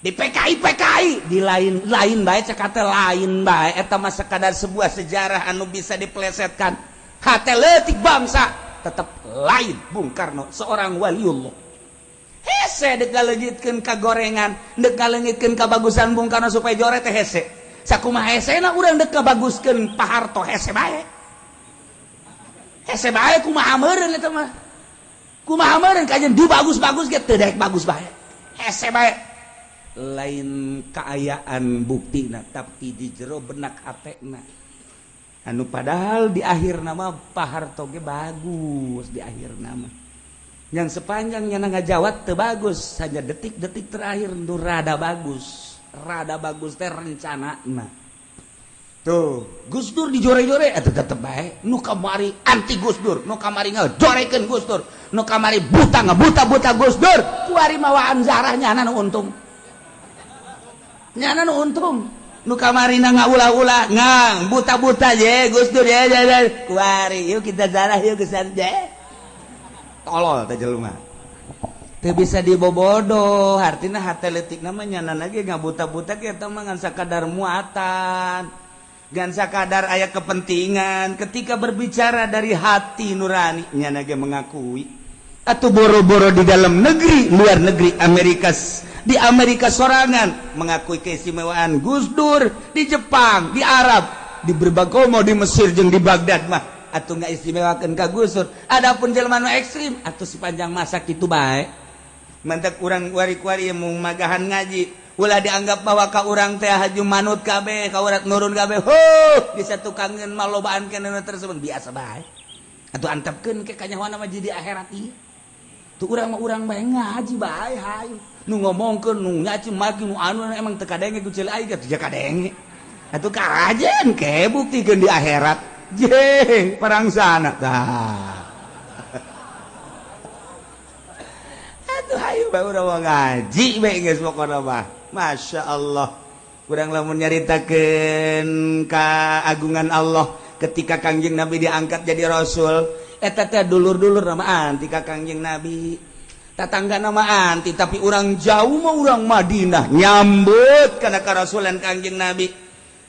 Di PKI PKI di lain-lain bae cek kata lain bae eta mah sekadar sebuah sejarah anu bisa dipelesetkan. Hate leutik bangsa tetep lain Bung Karno seorang waliullah. Hese dek ngaleungitkeun ka gorengan, dek ngaleungitkeun ka bagusan Bung Karno supaya jore teh hese. Sakumaha hesena urang dek ngabaguskeun Pak Harto hese bae. Hese bae kumaha meureun eta mah. Kumaha meureun kajian du bagus-bagus ge teu daek bagus bae. Hese bae. Lain kaayaan buktina tapi di jero benak hatena. Anu padahal di akhir nama Pak Harto ge bagus di akhir nama. Yang sepanjangnya ngajawat teu bagus, hanya detik-detik terakhir nu rada bagus. Rada bagus teh rencanana. Tuh, Gus Dur dijore-jore atuh tetep bae. Nu kamari anti Gus Dur, nu kamari ngajorekeun Gus Dur, nu kamari buta ngabuta-buta Gus Dur. Kuari mawaan zarah nyana nu untung. Nyana nu untung. Nu kamari na ngaulah-ulah, ngang buta-buta je Gus Dur ya ya. Kuari yuk kita zarah yuk geus je. Tolol teh jelema. Teu bisa dibobodo, artina hate leutik mah nyana ge ngabuta-buta ge eta mah ngan sakadar muatan. Ngan sakadar aya kepentingan ketika berbicara dari hati nurani nyana ge mengakui. Atuh boro-boro di dalam negeri, luar negeri Amerika, di Amerika sorangan mengakui keistimewaan Gus Dur, di Jepang, di Arab, di berbagai mau di Mesir jeung di Baghdad mah atuh nggak istimewakeun ka Gus Dur. Adapun jelema nu ekstrim atuh sepanjang masa kitu bae. Mantak urang wari-wari mung magahan ngaji ulah dianggap bahwa ka urang teh haju manut kabeh, ka urang nurun kabeh. Huh, bisa tukangeun mah lobaan kana tersebut biasa bae. Atuh antepkeun ke kanyahoana mah jadi akhirat ieu. Tuh urang mah urang bae ngaji bae hayu. Nu ngomongkeun nu nyaci maki nu anu emang teu kadenge ku ceuli aing teh kadenge. Atuh kajen ke buktikeun di akhirat. Je, perang sana tah. Atuh hayu bae urang ngaji bae geus pokona mah. Masya Allah. Urang lamun nyaritakeun keagungan Allah ketika Kangjeng Nabi diangkat jadi rasul, eta teh dulur-dulur nama anti ka Kangjeng Nabi. Tatangga nama anti, tapi urang jauh mah urang Madinah nyambut kana karasulan Kangjeng Nabi.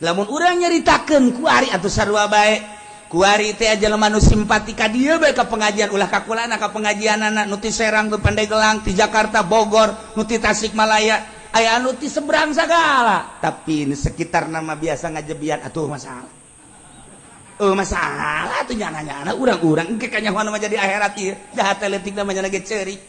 Lamun urang nyaritakeun kuari atuh sarua bae. Kuari teh jelema nu simpati ka dieu bae ka pengajian ulah ka kulana ka pengajianana nu ti Serang, nu Pandeglang, ti Jakarta, Bogor, nu ti Tasikmalaya, aya anu ti seberang sagala. Tapi ini sekitar nama biasa ngajebian atuh masalah. Oh masalah atuh nyana-nyana urang-urang engke kanyahoan mah jadi akhirat ieu. Jahat leutik mah nyana ge ceurik.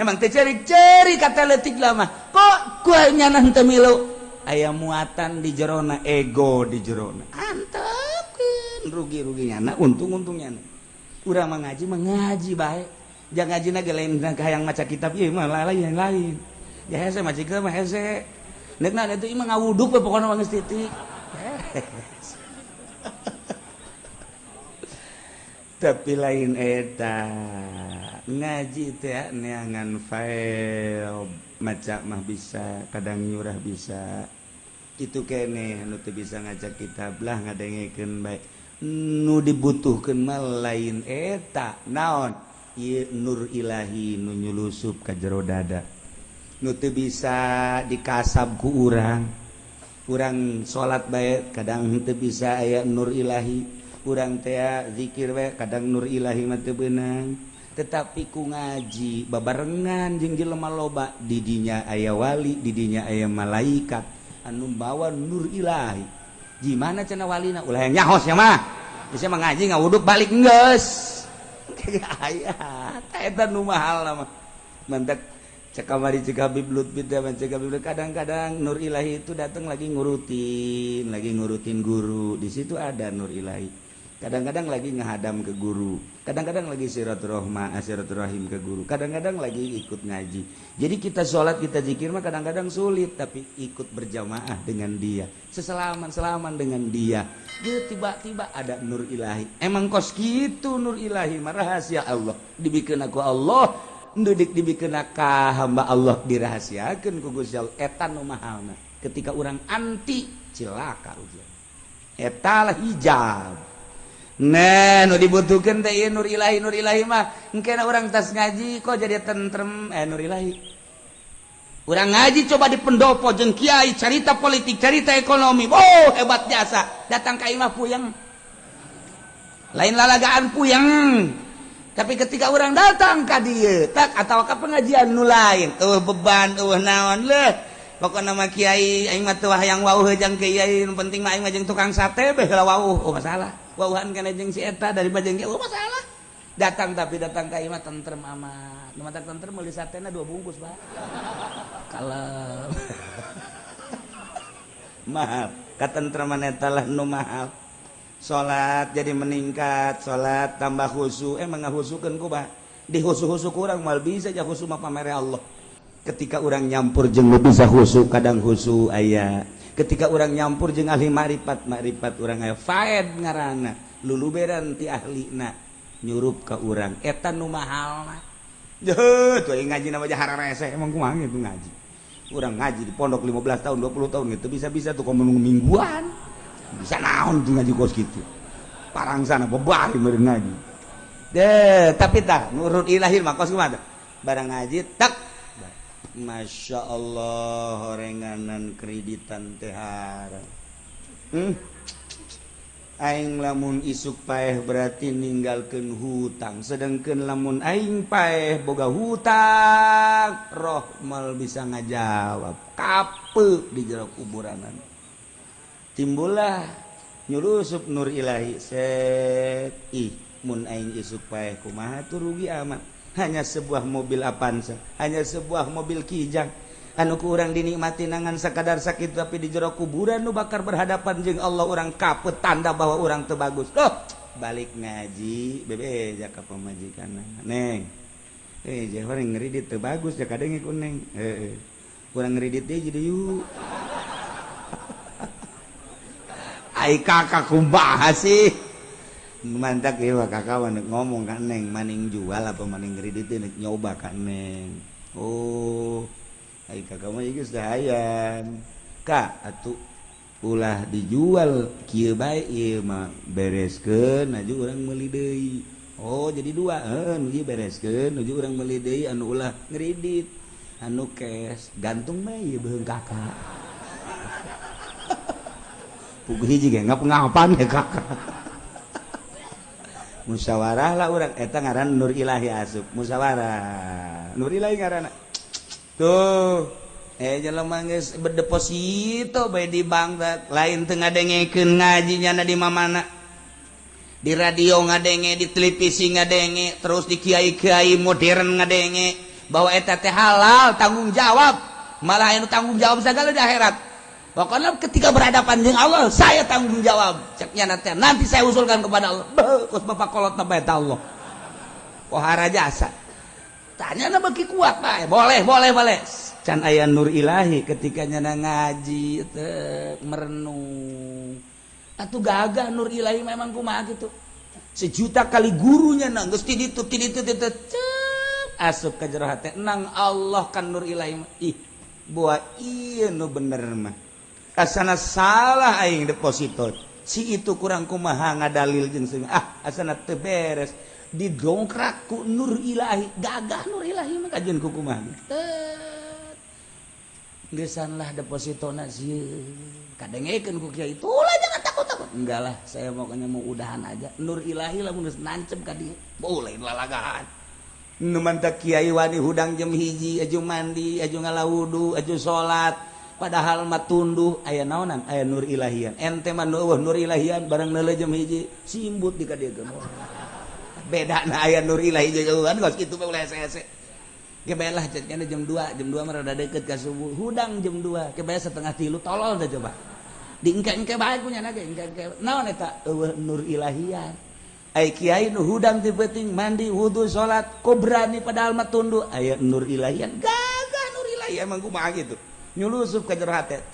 Emang teh ceurik-ceurik kata leutik mah. Kok ku nyana henteu milu? Aya muatan di jerona, ego di jerona. Antepkeun rugi-rugi nyana, untung-untung nyana. Urang mah ngaji bae. Jangan ngajina ge lain hayang maca kitab ieu mah lain lain. Ya hese maca kitab mah hese. Neukna itu imah ngawuduk we pokona mah geus titik. Tapi lain eta ngaji teh neangan file maca mah bisa, kadang nyurah bisa. Itu kene nu teu bisa ngaca kitab lah ngadengekeun bae. Nu dibutuhkeun mah lain eta naon? Ieu nur ilahi nu nyulusup ka jero dada. Nu teu bisa dikasab ku urang. Urang salat bae kadang teu bisa aya nur ilahi. Urang teh zikir bae kadang nur ilahi mah teu beunang. Tetapi ku ngaji babarengan jeung jelema loba, didinya aya wali, didinya aya malaikat anu bawa nur ilahi. Gimana cenah walina? Ulah yang nyahos ya mah. Bisa mah ngaji ngawuduk balik geus. Aya eta nu mahal mah. Mantak cek kamari cek Habib Lutfi teh cek Habib kadang-kadang nur ilahi itu datang lagi ngurutin guru. Di situ ada nur ilahi. Kadang-kadang lagi ngehadam ke guru, kadang-kadang lagi silaturahim ke guru, kadang-kadang lagi ikut ngaji. Jadi kita sholat, kita zikir mah kadang-kadang sulit, tapi ikut berjamaah dengan dia, seselaman-selaman dengan dia. Dia tiba-tiba ada nur ilahi. Emang kos gitu nur ilahi mah rahasia Allah. Dibikin aku Allah, ndudik dibikin ka hamba Allah dirahasiakeun ku Gusti Allah. Eta nu mahalna. Ketika orang anti cilaka ujian. Eta lah hijab. Nah, nu dibutuhkeun teh ieu nur ilahi, nur ilahi mah engkena urang tas ngaji kok jadi tentrem, nur ilahi. Urang ngaji coba di pendopo jeung kiai carita politik, carita ekonomi. Oh, hebat jasa. Datang ka imah puyeng. Lain lalagaan puyeng. Tapi ketika orang datang ka dieu, tak atau ka pengajian nu lain, eueuh beban, eueuh naon leuh. Pokokna mah kiai aing mah teu hayang wauh jeung kiai, nu penting mah aing mah jeung tukang sate beh heula wauh. Oh, masalah. Wauhan kana jeung si eta daripada jeung kiai, oh masalah. Datang tapi datang ka imah tentrem amat. Nu matak tentrem meuli satena 2 bungkus, Pak. Kalem. Mahal. Katentreman eta lah nu mahal. Salat jadi meningkat, salat tambah khusyuk, emang ngahusukeun ku bah. Dihusu-husu kurang mal bisa ja khusyuk mah pamere Allah. Ketika urang nyampur jeung nu bisa khusyuk, kadang khusyuk aya. Ketika urang nyampur jeung ahli makrifat, makrifat urang aya faed ngaranna, luluberan ti ahlina nyurup ka urang eta nu mahalna. Jeuh, tuh ngaji na mah hararese emang kumaha gitu ngaji. Urang ngaji di pondok 15 tahun, 20 tahun gitu bisa-bisa tuh komo mingguan. Bisa naon tuh ngaji kos gitu. Parangsana bebari meureun ngaji. Deh, tapi tah nurut ilahi mah kos kumaha. Barang ngaji tak Masya Allah horenganan kreditan teh haram. Aing lamun isuk paeh berarti ninggalkeun hutang, sedangkan lamun aing paeh boga hutang, roh mal bisa ngajawab kape di jero kuburanan. Timbullah nyulusup nur ilahi set ih mun aing isuk paeh kumaha tuh rugi amat. Hanya sebuah mobil Avanza, hanya sebuah mobil Kijang anu ku urang dinikmati nangan sakadar sakit, tapi di jero kuburan nu bakar berhadapan jeung Allah urang kapet tanda bahwa urang teu bagus. Loh, balik ngaji bebe jaka pamajikan neng. Jauh ngridit teu bagus ja kadenge ku neng. Heeh. Urang ngridit deui jadi yuk. Ai kakak kumaha sih? Mantak ieu kakak wan ngomong ka neng maning jual apa maning ngridit nek nyoba ka neng. Oh, ai kakak mah geus hayang. Ka atuh ulah dijual kieu bae ieu mah bereskeun aju urang meuli deui. Oh, jadi dua heuh nu ieu bereskeun aju urang meuli deui anu ulah ngridit. Anu cash gantung mah ieu beuheung kakak. Puguh hiji ge ngap-ngapan ya kakak. Musyawarah lah urang eta ngaran nur ilahi asup musyawarah nur ilahi ngaranna tuh jelema geus berdeposito bae di bank lain teu ngadengekeun ngaji nyana di mamana di radio ngadenge di televisi ngadenge terus di kiai-kiai modern ngadenge bahwa eta teh halal tanggung jawab malah anu tanggung jawab sagala di akhirat. Pokoknya ketika berhadapan dengan Allah saya tanggung jawab ceknya nanti saya usulkan kepada Allah. Beuh, kos bapak kolot na bae Allah pohara jasa tanya na beki kuat bae boleh boleh boleh can aya nur ilahi ketika nyana ngaji teh merenung atuh gagah nur ilahi memang kumaha kitu sejuta kali gurunya nang geus ti ditu ti ditu ti cep asup ka jero hate nang Allah kan nur ilahi ih buah ieu nu bener mah asana salah aing deposito si itu kurang kumaha ngadalil jeung sing ah asana teu beres didongkrak ku nur ilahi gagah nur ilahi mah kajeun ku kumaha tet geusan lah depositona sieun kadengekeun ku kiai ulah jangan takut-takut enggak lah saya pokoknya mau udahan aja nur ilahi lamun geus nancep ka dieu boleh lalagahan nu mantak kiai wani hudang jam 1 aju mandi aju ngala wudu aju salat padahal mah tunduh aya naonan aya nur ilahian ente mah eueuh nur ilahian barang neuleuh jam 1 simbut di ka dieu beda na aya nur ilahi jauhan kos kitu mah ulah hese-hese ge bae lah jadinya jam 2 mah rada deukeut ka subuh hudang jam 2 ge bae 2:30 tolol teh coba diengke-engke bae ku nyana ge engke-engke naon eta eueuh nur ilahian ai kiai nu hudang ti peuting mandi wudu salat kok berani padahal mah tunduh aya nur ilahian gagah nur ilahi emang kumaha kitu nyulusup ka jero hate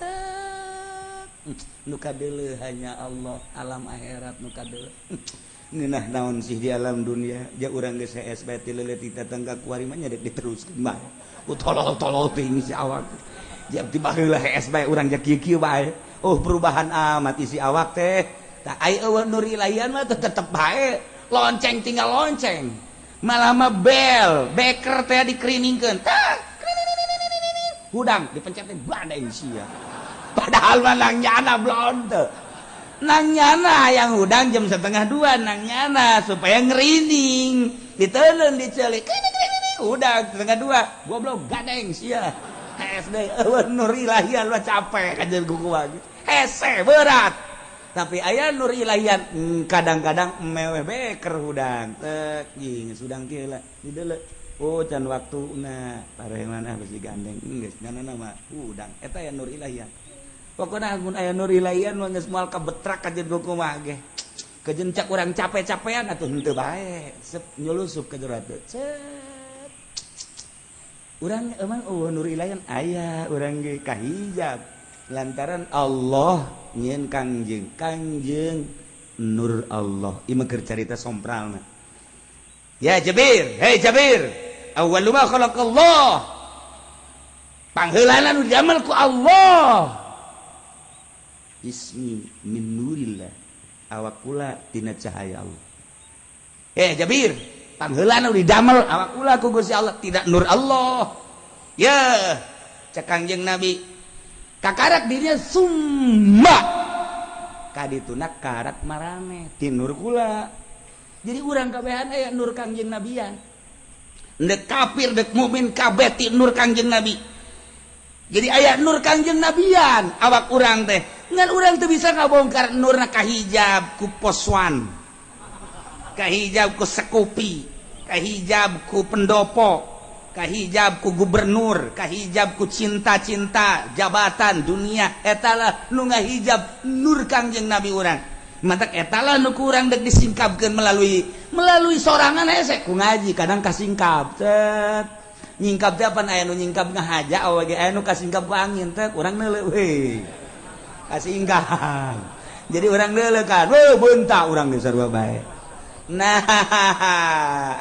nu kadeuleuh hanya Allah alam akhirat nu kadeuleuh ngeunah naon sih di alam dunia ja urang geus hees bae ti leuleut tetangga kuari mah nya dek diteruskeun bae ku tolol-tolol teuing si awak ja ti baheula hees bae urang ja kieu-kieu bae oh perubahan amat isi awak teh Tah, ai euweuh nur ilahian mah tetep bae lonceng, tinggal lonceng. Malah mah bel beker teh dikeriningkeun, tah, hudang dipencet teh badai sia. Padahal mah nang nyana belum teu, nang nyana yang hudang jam 1.30, nang nyana supaya ngerining ditelen dicelik udah 1.30, goblok, gadeng sia. SD euweuh nur ilahian mah capek kajeun kuku hese berat. Tapi aya nur ilahian, kadang-kadang meweh beker hudang tek jeung hudang kieu lah dideuleu, oh, can waktuna, pare mana geus digandeng, geus nyana mah hudang. Eta aya nur ilahian. Pokokna mun aya nur ilahian mah geus moal kabetrak kajeun kumaha ge. Kajeun cak urang capek-capean atuh henteu bae, sep nyulusup ka jero teh. Cet. Urang emang oh nur ilahian aya, urang ge kahijab lantaran Allah nyieun Kangjeng, Kangjeng nur Allah. Ieu mah keur carita sompralna. Ya Jabir, hei Jabir, awwalu ma khalaqallah. Pangheulana nu diamel ku Allah. Ismi min nurillah. Awak kula tina cahaya Allah. Eh Jabir, pangheulana nu didamel awak kula ku Gusti Allah tidak nur Allah. Ya, cek Kangjeng Nabi kakarak dirinya summa kadituna karak marane ti nur kula. Jadi urang kabehan aya nur Kangjeng Nabian. Dek kafir dek mukmin kabeh ti nur Kangjeng Nabi. Jadi aya nur Kangjeng Nabian awak urang teh. Ngan urang teu bisa ngabongkar nurna, kahijab ku poswan, kahijab ku sekupi, kahijab ku pendopo, kahijab ku gubernur, kahijab ku cinta-cinta jabatan dunia. Etalah nu ngahijab nur Kangjeng Nabi urang. Matak etalah nu kurang dek disingkapkeun melalui melalui sorangan hese ku ngaji. Kadang kasingkap, cet, nyingkap teh apa, aya nu nyingkap ngahaja awak ge, aya nu kasingkap ku angin teh, urang neuleuh we kasingkap. Jadi urang neuleuh kan, weh, beunta urang geus sarua bae. Nah,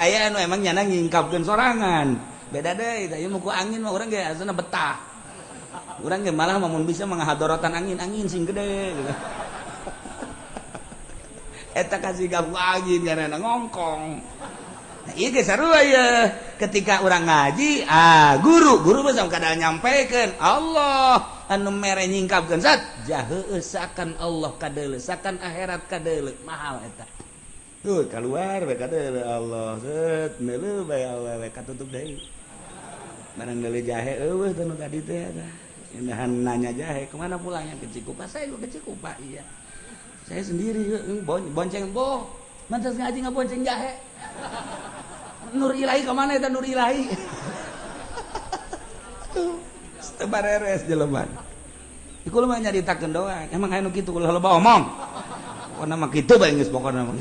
aya anu emang nyana nyingkapkeun sorangan, beda deui. Tah, ieu mah ku angin mah urang ge asana betah. Urang ge malah mun bisa menghadorotan angin, angin sing gede gitu. Eta kasingkap ku angin karena ngongkong. Nah, ieu ge sarua ye. Ketika urang ngaji, ah, guru guru mah kadang nyampekeun Allah anu mere nyingkapkeun zat jahe, sakan Allah kadeuleu, sakan akhirat kadeuleu, mahal eta. Tuh keluar we kadeuleu Allah, set neuleuh bae awewe, katutup deui. Barang deuleu jahe, eueuh teh nu tadi teh eta. Indahan nanya jahe, kemana pulangnya? Ke Cikupa. Saya juga ke Cikupa, iya. Saya sendiri bonceng boh. Mantas ngaji nggak bonceng jahe. Nur ilahi kemana eta nur ilahi? Teu bareres jelema. Iku mah nyaritakeun doang. Emang aya nu kitu, ulah loba omong. Pokona mah kitu bae geus, pokona mah.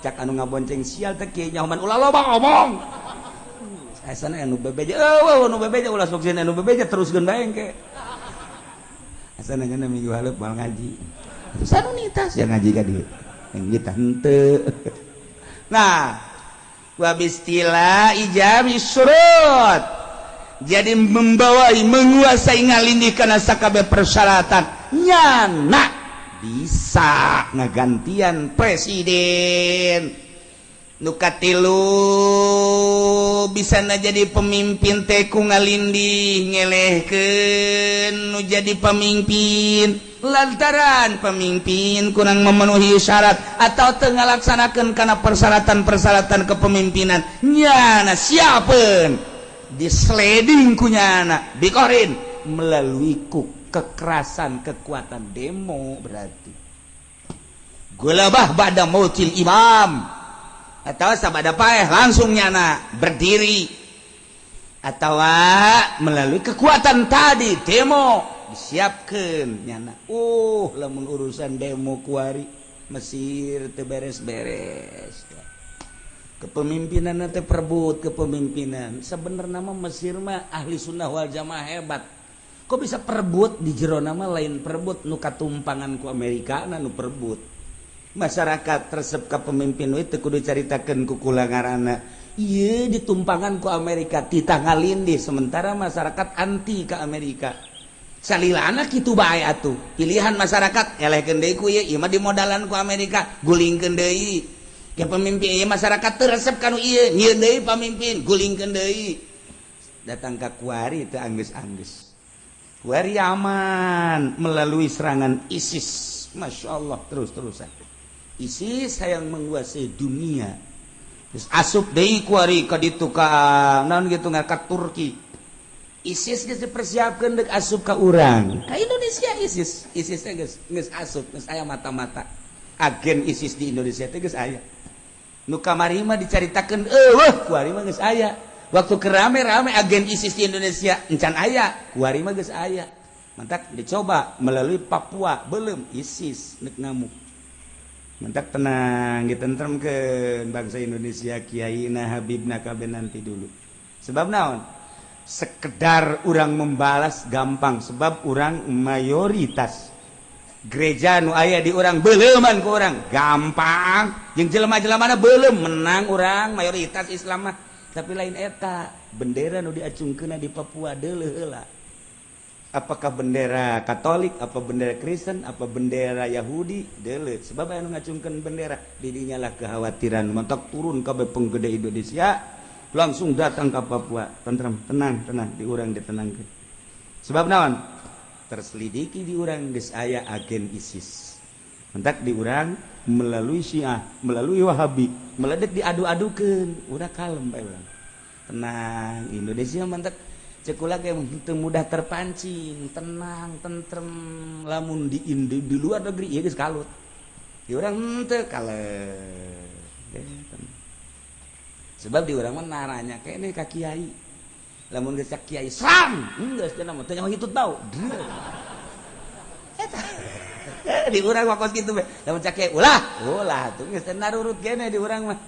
Cak anu ngabonceng, sial teh kieu nyahoman ulah loba omong. Asana anu bebeja, eueuh anu bebeja ulah sok sieun, anu bebeja teruskeun bae engke. Asana ngana minggu haleup moal ngaji. Sanunitas ya ngaji ka dieu. Yang kita henteu. Nah, wa bistila ijabi surut. Jadi membawai menguasai ngalindih kana sakabeh persyaratan, nyana bisa ngagantian presiden. Nu katilu, bisa na jadi pemimpin teh ku ngalindih ngelehkeun nu jadi pemimpin lantaran pemimpin kurang memenuhi syarat atau teu ngalaksanakeun kana persyaratan-persyaratan kepemimpinan, nyana siapeun disleding ku nyana bikorin melalui ku kekerasan, kekuatan demo. Berarti gulabah ba'da mautil imam atau sabada paeh langsung nyana berdiri atau melalui kekuatan tadi demo disiapkan nyana. Lamun urusan demo kuari Mesir teu beres-beres kepemimpinan teh, perebut kepemimpinan. Sebenarnya mah Mesir mah ahli sunnah wal jamaah hebat, kok bisa perebut di jero nama? Lain perebut nu katumpangan ku Amerika, nu perebut masyarakat resep ka pemimpin itu. Kudu caritakeun ku kula ngaranna ieu ditumpangan ku Amerika, titah ngalindih, sementara masyarakat anti ke Amerika. Salilana kitu bae atuh. Pilihan masyarakat elehkeun deui ku ieu, ieu mah dimodalan ku Amerika, gulingkeun deui. Ya pemimpin ieu masyarakat teu resep kanu ieu, nyieun deui pamimpin, gulingkeun deui. Datang ka kuari teu anggeus-anggeus. Kuari aman melalui serangan ISIS. Masya Allah, terus-terusan. ISIS yang menguasai dunia. Terus asup deui kuari ka ditu ka naon gitu ka Turki. ISIS geus dipersiapkeun deuk asup ka urang. Ka Indonesia ISIS, ISIS teh geus geus asup, geus aya mata-mata. Agen ISIS di Indonesia teh geus aya. Nu kamari mah dicaritakeun eueuh, kuari mah geus aya. Waktu kerame-rame agen ISIS di Indonesia encan aya, kuari mah geus aya. Mantak dicoba melalui Papua, belum ISIS nek ngamuk. Mantak tenang, ditentremkeun bangsa Indonesia, kiai na, habibna, kabeh nanti dulu. Sebab naon? Sekedar orang membalas gampang, sebab orang mayoritas gereja nu aya di orang beleuman ku orang gampang, jeung jelema-jelema belum menang orang mayoritas Islam mah. Tapi lain eta bendera nu diacungkeun di Papua deuleuh heula, apakah bendera Katolik, apa bendera Kristen, apa bendera Yahudi, deuleuh. Sebab anu ngacungkeun bendera didinya lah kekhawatiran. Mantak turun kabeh penggede Indonesia langsung datang ke Papua. Tentrem, tenang, tenang, di urang ditenangkan. Sebab naon? Terselidiki di urang geus aya agen ISIS. Mentak di urang melalui Syiah, melalui Wahabi, meledek diadu-adukeun, udah kalem bae urang. Tenang, Indonesia mantak cek kula ge teu mudah terpancing, tenang, tentrem. Lamun di luar negeri ieu geus kalut. Di urang henteu, kalem. Sebab di urang mah naranya kene ka kiai. Lamun geus kiai serang, geus cenah mah teu nyaho hitut bau. Eta di urang mah kos kitu we. Lamun cak kiai ulah, ulah tuh geus narurut kene di urang mah.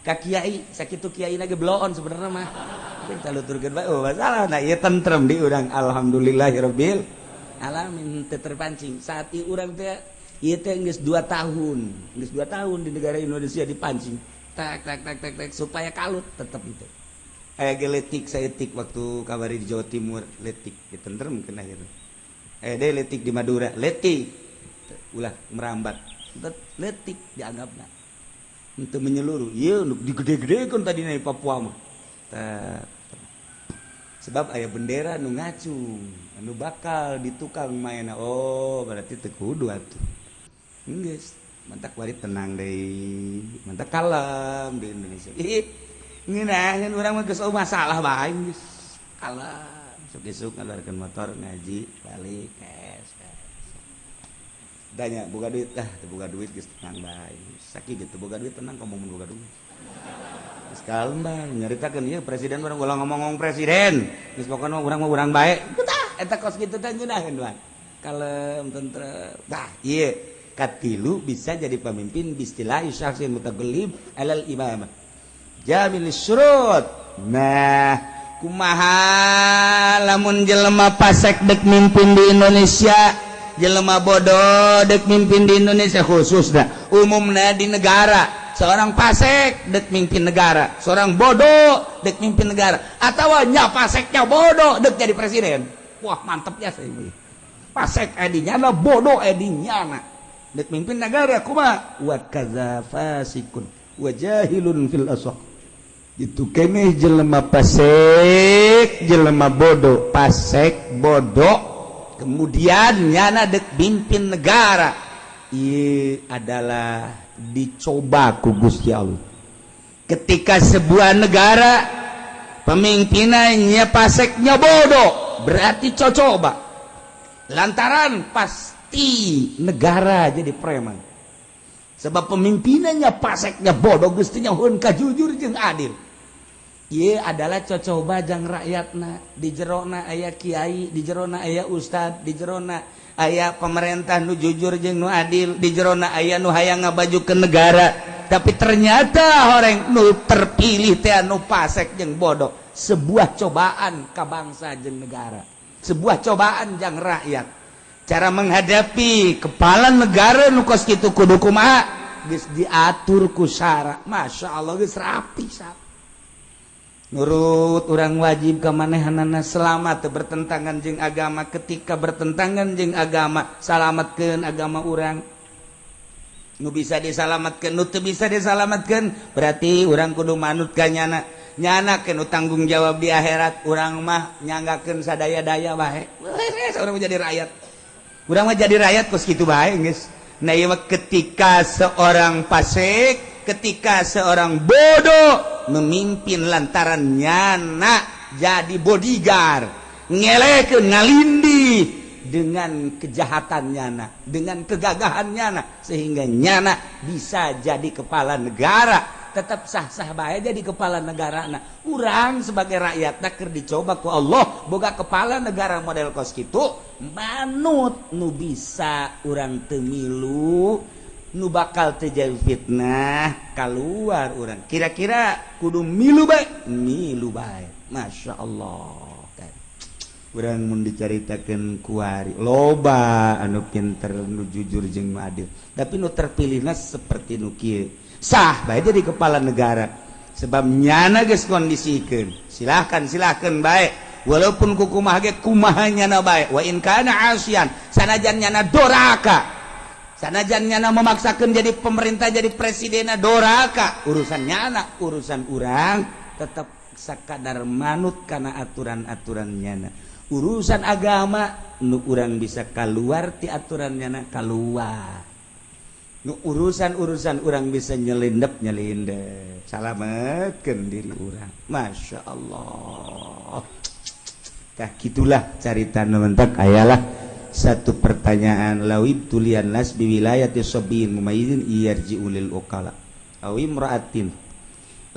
Ka kiai sakitu kiai ge bloon sebenarnya mah. Kita luturkeun bae, oh masalah. Nah, ieu tentrem di urang, alhamdulillahirabbil alamin, teu terpancing. Saat ieu urang teh ieu teh geus 2 tahun, geus 2 tahun di negara Indonesia dipancing. Tak tak tak tak tak supaya kalut tetep itu. Aya ge letik saeutik waktu kabari di Jawa Timur, letik ditentremkeun akhirnya. Aya deui letik di Madura, letik ulah merambat. Letik dianggapna. Henteu menyeluruh. Ieu nu digede-gedekeun tadina di Papua mah. Sebab aya bendera nu ngacung, anu bakal ditukang maena. Oh, berarti teu kudu atuh. Geus, mantak wari tenang deui, mantak kalem di Indonesia. Ih, ngeunaheun urang mah geus masalah bae geus. Kalem, isuk-isuk ngaluarkeun motor ngaji, balik kes. Tanya boga duit, ah teu boga duit geus tenang bae. Sakieu teu boga duit tenang komo mun boga duit. Geus kalem bae nyaritakeun ieu presiden urang ulah ngomong-ngomong presiden. Geus pokona urang mah urang bae. Tah eta kos kitu teh ngeunaheun bae. Kalem, tentrem. Tah ieu katilu bisa jadi pemimpin bistilahi syakhsin mutagallib alal imamah. Jamil syurut. Nah, kumaha lamun jelema pasek dek mimpin di Indonesia, jelema bodoh dek mimpin di Indonesia khususnya, umumnya di negara, seorang pasek dek mimpin negara, seorang bodoh dek mimpin negara, atau nya paseknya bodoh dek jadi presiden. Wah, mantep ya saya ini. Pasek edinya na, bodoh edinya na. Dek mimpin negara kumaha? Wa kadza fasikun wa jahilun fil aswaq. Itu keneh jelema pasek, jelema bodoh, pasek bodoh, kemudian nyana dek mimpin negara. Ieu adalah dicoba ku Gusti Allah. Ketika sebuah negara pemimpinannya paseknya bodoh, berarti cocoba. Lantaran pasti negara jadi preman. Sebab pemimpinannya paseknya bodoh, gustinya hun kajujur jeung adil. Ieu adalah cocoba jang rakyatna, di jerona aya kiai, di jerona aya ustad, di jerona aya pemerintah nu jujur jeung nu adil, di jerona aya nu hayang ngabajukeun negara. Tapi ternyata orang nu terpilih teh anu pasek jeung bodoh. Sebuah cobaan ka bangsa jeung negara, sebuah cobaan jang rakyat. Cara menghadapi kepala negara nu kos kitu kudu kumaha? Geus diatur ku syara. Masya Allah, geus rapi sap. Nurut urang wajib ka manehanana selama teu bertentangan jeung agama. Ketika bertentangan jeung agama, salamatkeun agama urang nu bisa disalamatkeun. Nu teu bisa disalamatkeun, berarti urang kudu manut ka nyana. Nyana nu tanggung jawab di akhirat. Urang mah nyanggakeun sadaya-daya bae. Urang mah jadi rakyat, urang mah jadi rakyat kos kitu bae geus. Nah, ieu mah ketika seorang fasik, ketika seorang bodoh memimpin lantaran nyana jadi bodyguard, ngelekeun, ngalindih dengan kejahatan nyana, dengan kegagahan nyana, sehingga nyana bisa jadi kepala negara, tetap sah-sah bae jadi kepala negara. Nah, urang sebagai rakyat keur dicoba ku Allah boga kepala negara model kos kitu, manut. Nu bisa urang teu milu, nu bakal terjadi fitnah keluar, urang kira-kira kudu milu bae, milu bae. Masya Allah, urang mun dicaritakeun kuari loba anu pinter, nu jujur jeung nu adil, tapi nu terpilihna seperti nu kieu. Sah bae jadi kepala negara sebab nyana geus kondisikeun. Silahkan, silahkan bae, walaupun kukumaha ge, kumaha nyana bae. Wa in kana asian, sanajan nyana doraka, sanajan nyana memaksakan jadi pemerintah, jadi presiden doraka, urusan nyana. Urusan urang tetap sakadar manut karena aturan-aturan nyana. Urusan agama, nu urang bisa keluar ti aturan nyana, keluar. Nu urusan-urusan urang bisa nyelindep, nyelindep, salametkeun diri urang. Masya Allah. Tah, gitulah carita nu mentak ayalah satu pertanyaan: law ibtuliyan nas biwilayati sabiyin mumayyizin yarji'u lil uqala aw imra'atin.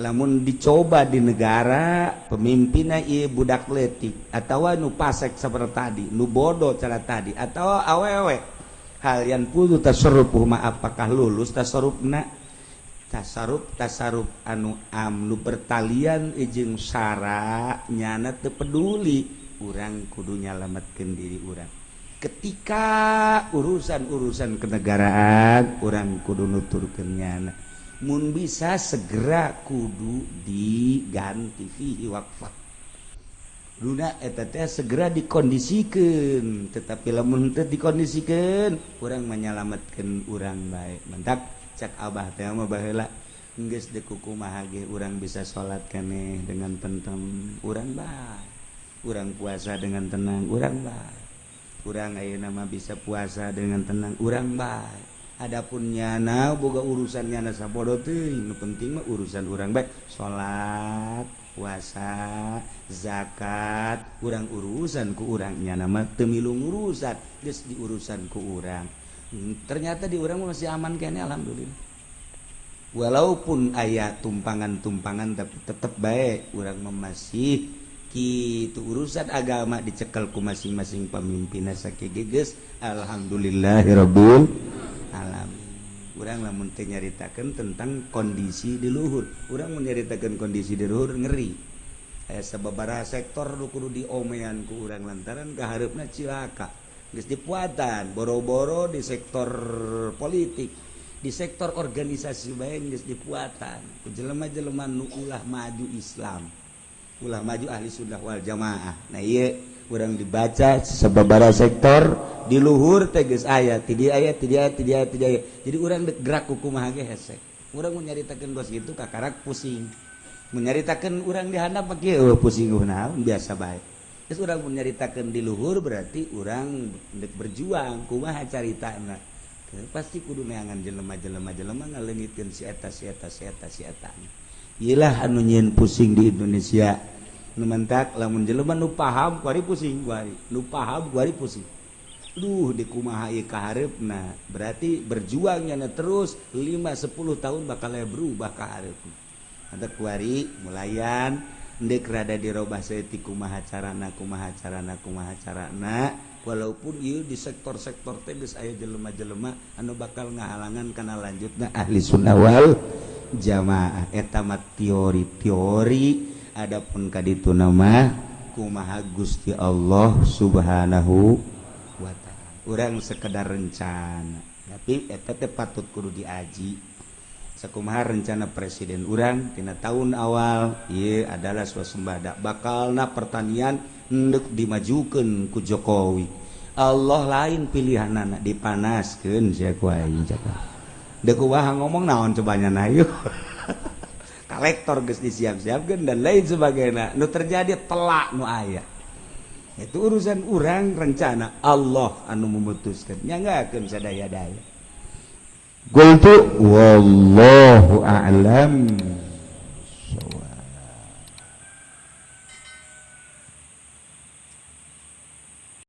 Lamun dicoba di negara pemimpinna ieu budak leutik atau nu pasek seperti tadi, nu bodoh cara tadi, atau awewe, hal yanfudzu tasarrufuhuma, apakah lulus tasarrufna? Tasarruf, tasarruf anu am, nu bertalian jeung syara, nyana teu peduli. Urang kudu nyalametkeun diri urang. Ketika urusan-urusan kenegaraan, urang kudu nuturkeun nyana. Mun bisa segera kudu diganti. Fihi waqfah. Luna eta teh segera dikondisikan, tetapi lamun teu dikondisikan, urang menyelamatkan urang bae. Mentak cak Abah teh mah baheula, geus deuk kumaha ge urang bisa salat keneh dengan tentrem, urang bae. Urang puasa dengan tenang, urang bae. Urang ayeuna mah bisa puasa dengan tenang, urang bae. Adapun nyana boga urusan nyana sabodo teuing, nu penting mah urusan urang bae, salat, puasa, zakat, urang urusan ku urang. Nyana mah teu milu urusan, geus diurusan ku urang. Ternyata di urang masih aman kene, alhamdulillah. Walaupun aya tumpangan-tumpangan, tapi tetep bae urang mah masih kitu. Urusan agama dicekel ku masing-masing pemimpin sakieu geus alhamdulillahirabbil alamin. Urang lamun teu nyaritakeun tentang kondisi di luhur, urang mun nyaritakeun kondisi di luhur ngeri. Aya sababaraha sektor nu kudu diomean ku urang lantaran kahareupna cilaka. Geus dipuatan boro-boro di sektor politik, di sektor organisasi bae geus dipuatan ku jelema-jelema nu ulah maju Islam, ulah maju Ahli Sunnah wal Jamaah. Nah, ieu urang dibaca sababaraha sektor di luhur teh geus aya ti dieu, aya ti dieu, ti dieu, ti dieu. Jadi urang dek gerak ku kumaha ge hese. Urang mun nyaritakeun bos gitu kakarak pusing. Mun nyaritakeun urang di handap mah kieu, eueuh pusing naon, biasa bae. Terus urang mun nyaritakeun di luhur, berarti urang dek berjuang kumaha caritana, pasti kudu neangan jelema-jelema, jelema ngaleungitkeun si eta, si eta, si eta, si eta. Iyalah anu nyieun pusing di Indonesia. Nu mentak lamun jelema nu paham kuari pusing, kuari nu paham kuari pusing. Duh, di kumaha ieu kahareupna? Berarti berjuangnya terus 5 10 tahun bakal berubah kahareupna. Ada kuari mulayan ndek rada dirobah saeutik, kumaha carana, kumaha carana, kumaha carana. Walaupun ieu di sektor-sektor teh geus aya jelema-jelema anu bakal ngahalangan kana lanjutna Ahli Sunnah wal Jamaah. Eta mah teori-teori. Adapun kaditu nama kumaha Gusti Allah Subhanahu wa Ta'ala, urang sekedar rencana, tapi eta teh patut kudu diaji. Sakumaha rencana presiden urang tina tahun awal, ieu adalah swasembada, bakalna pertanian endek dimajukeun ku Jokowi. Allah lain pilihanana, dipanaskeun sia ku aing. Cakap deuk kumaha, ngomong naon cobanya? Na yeuh kolektor geus disiap-siapkeun dan lain sebagainya. Nu terjadi telak nu aya itu urusan urang, rencana Allah anu memutuskan, nyanggakeun sadaya-daya. Qultu wallahu a'lam.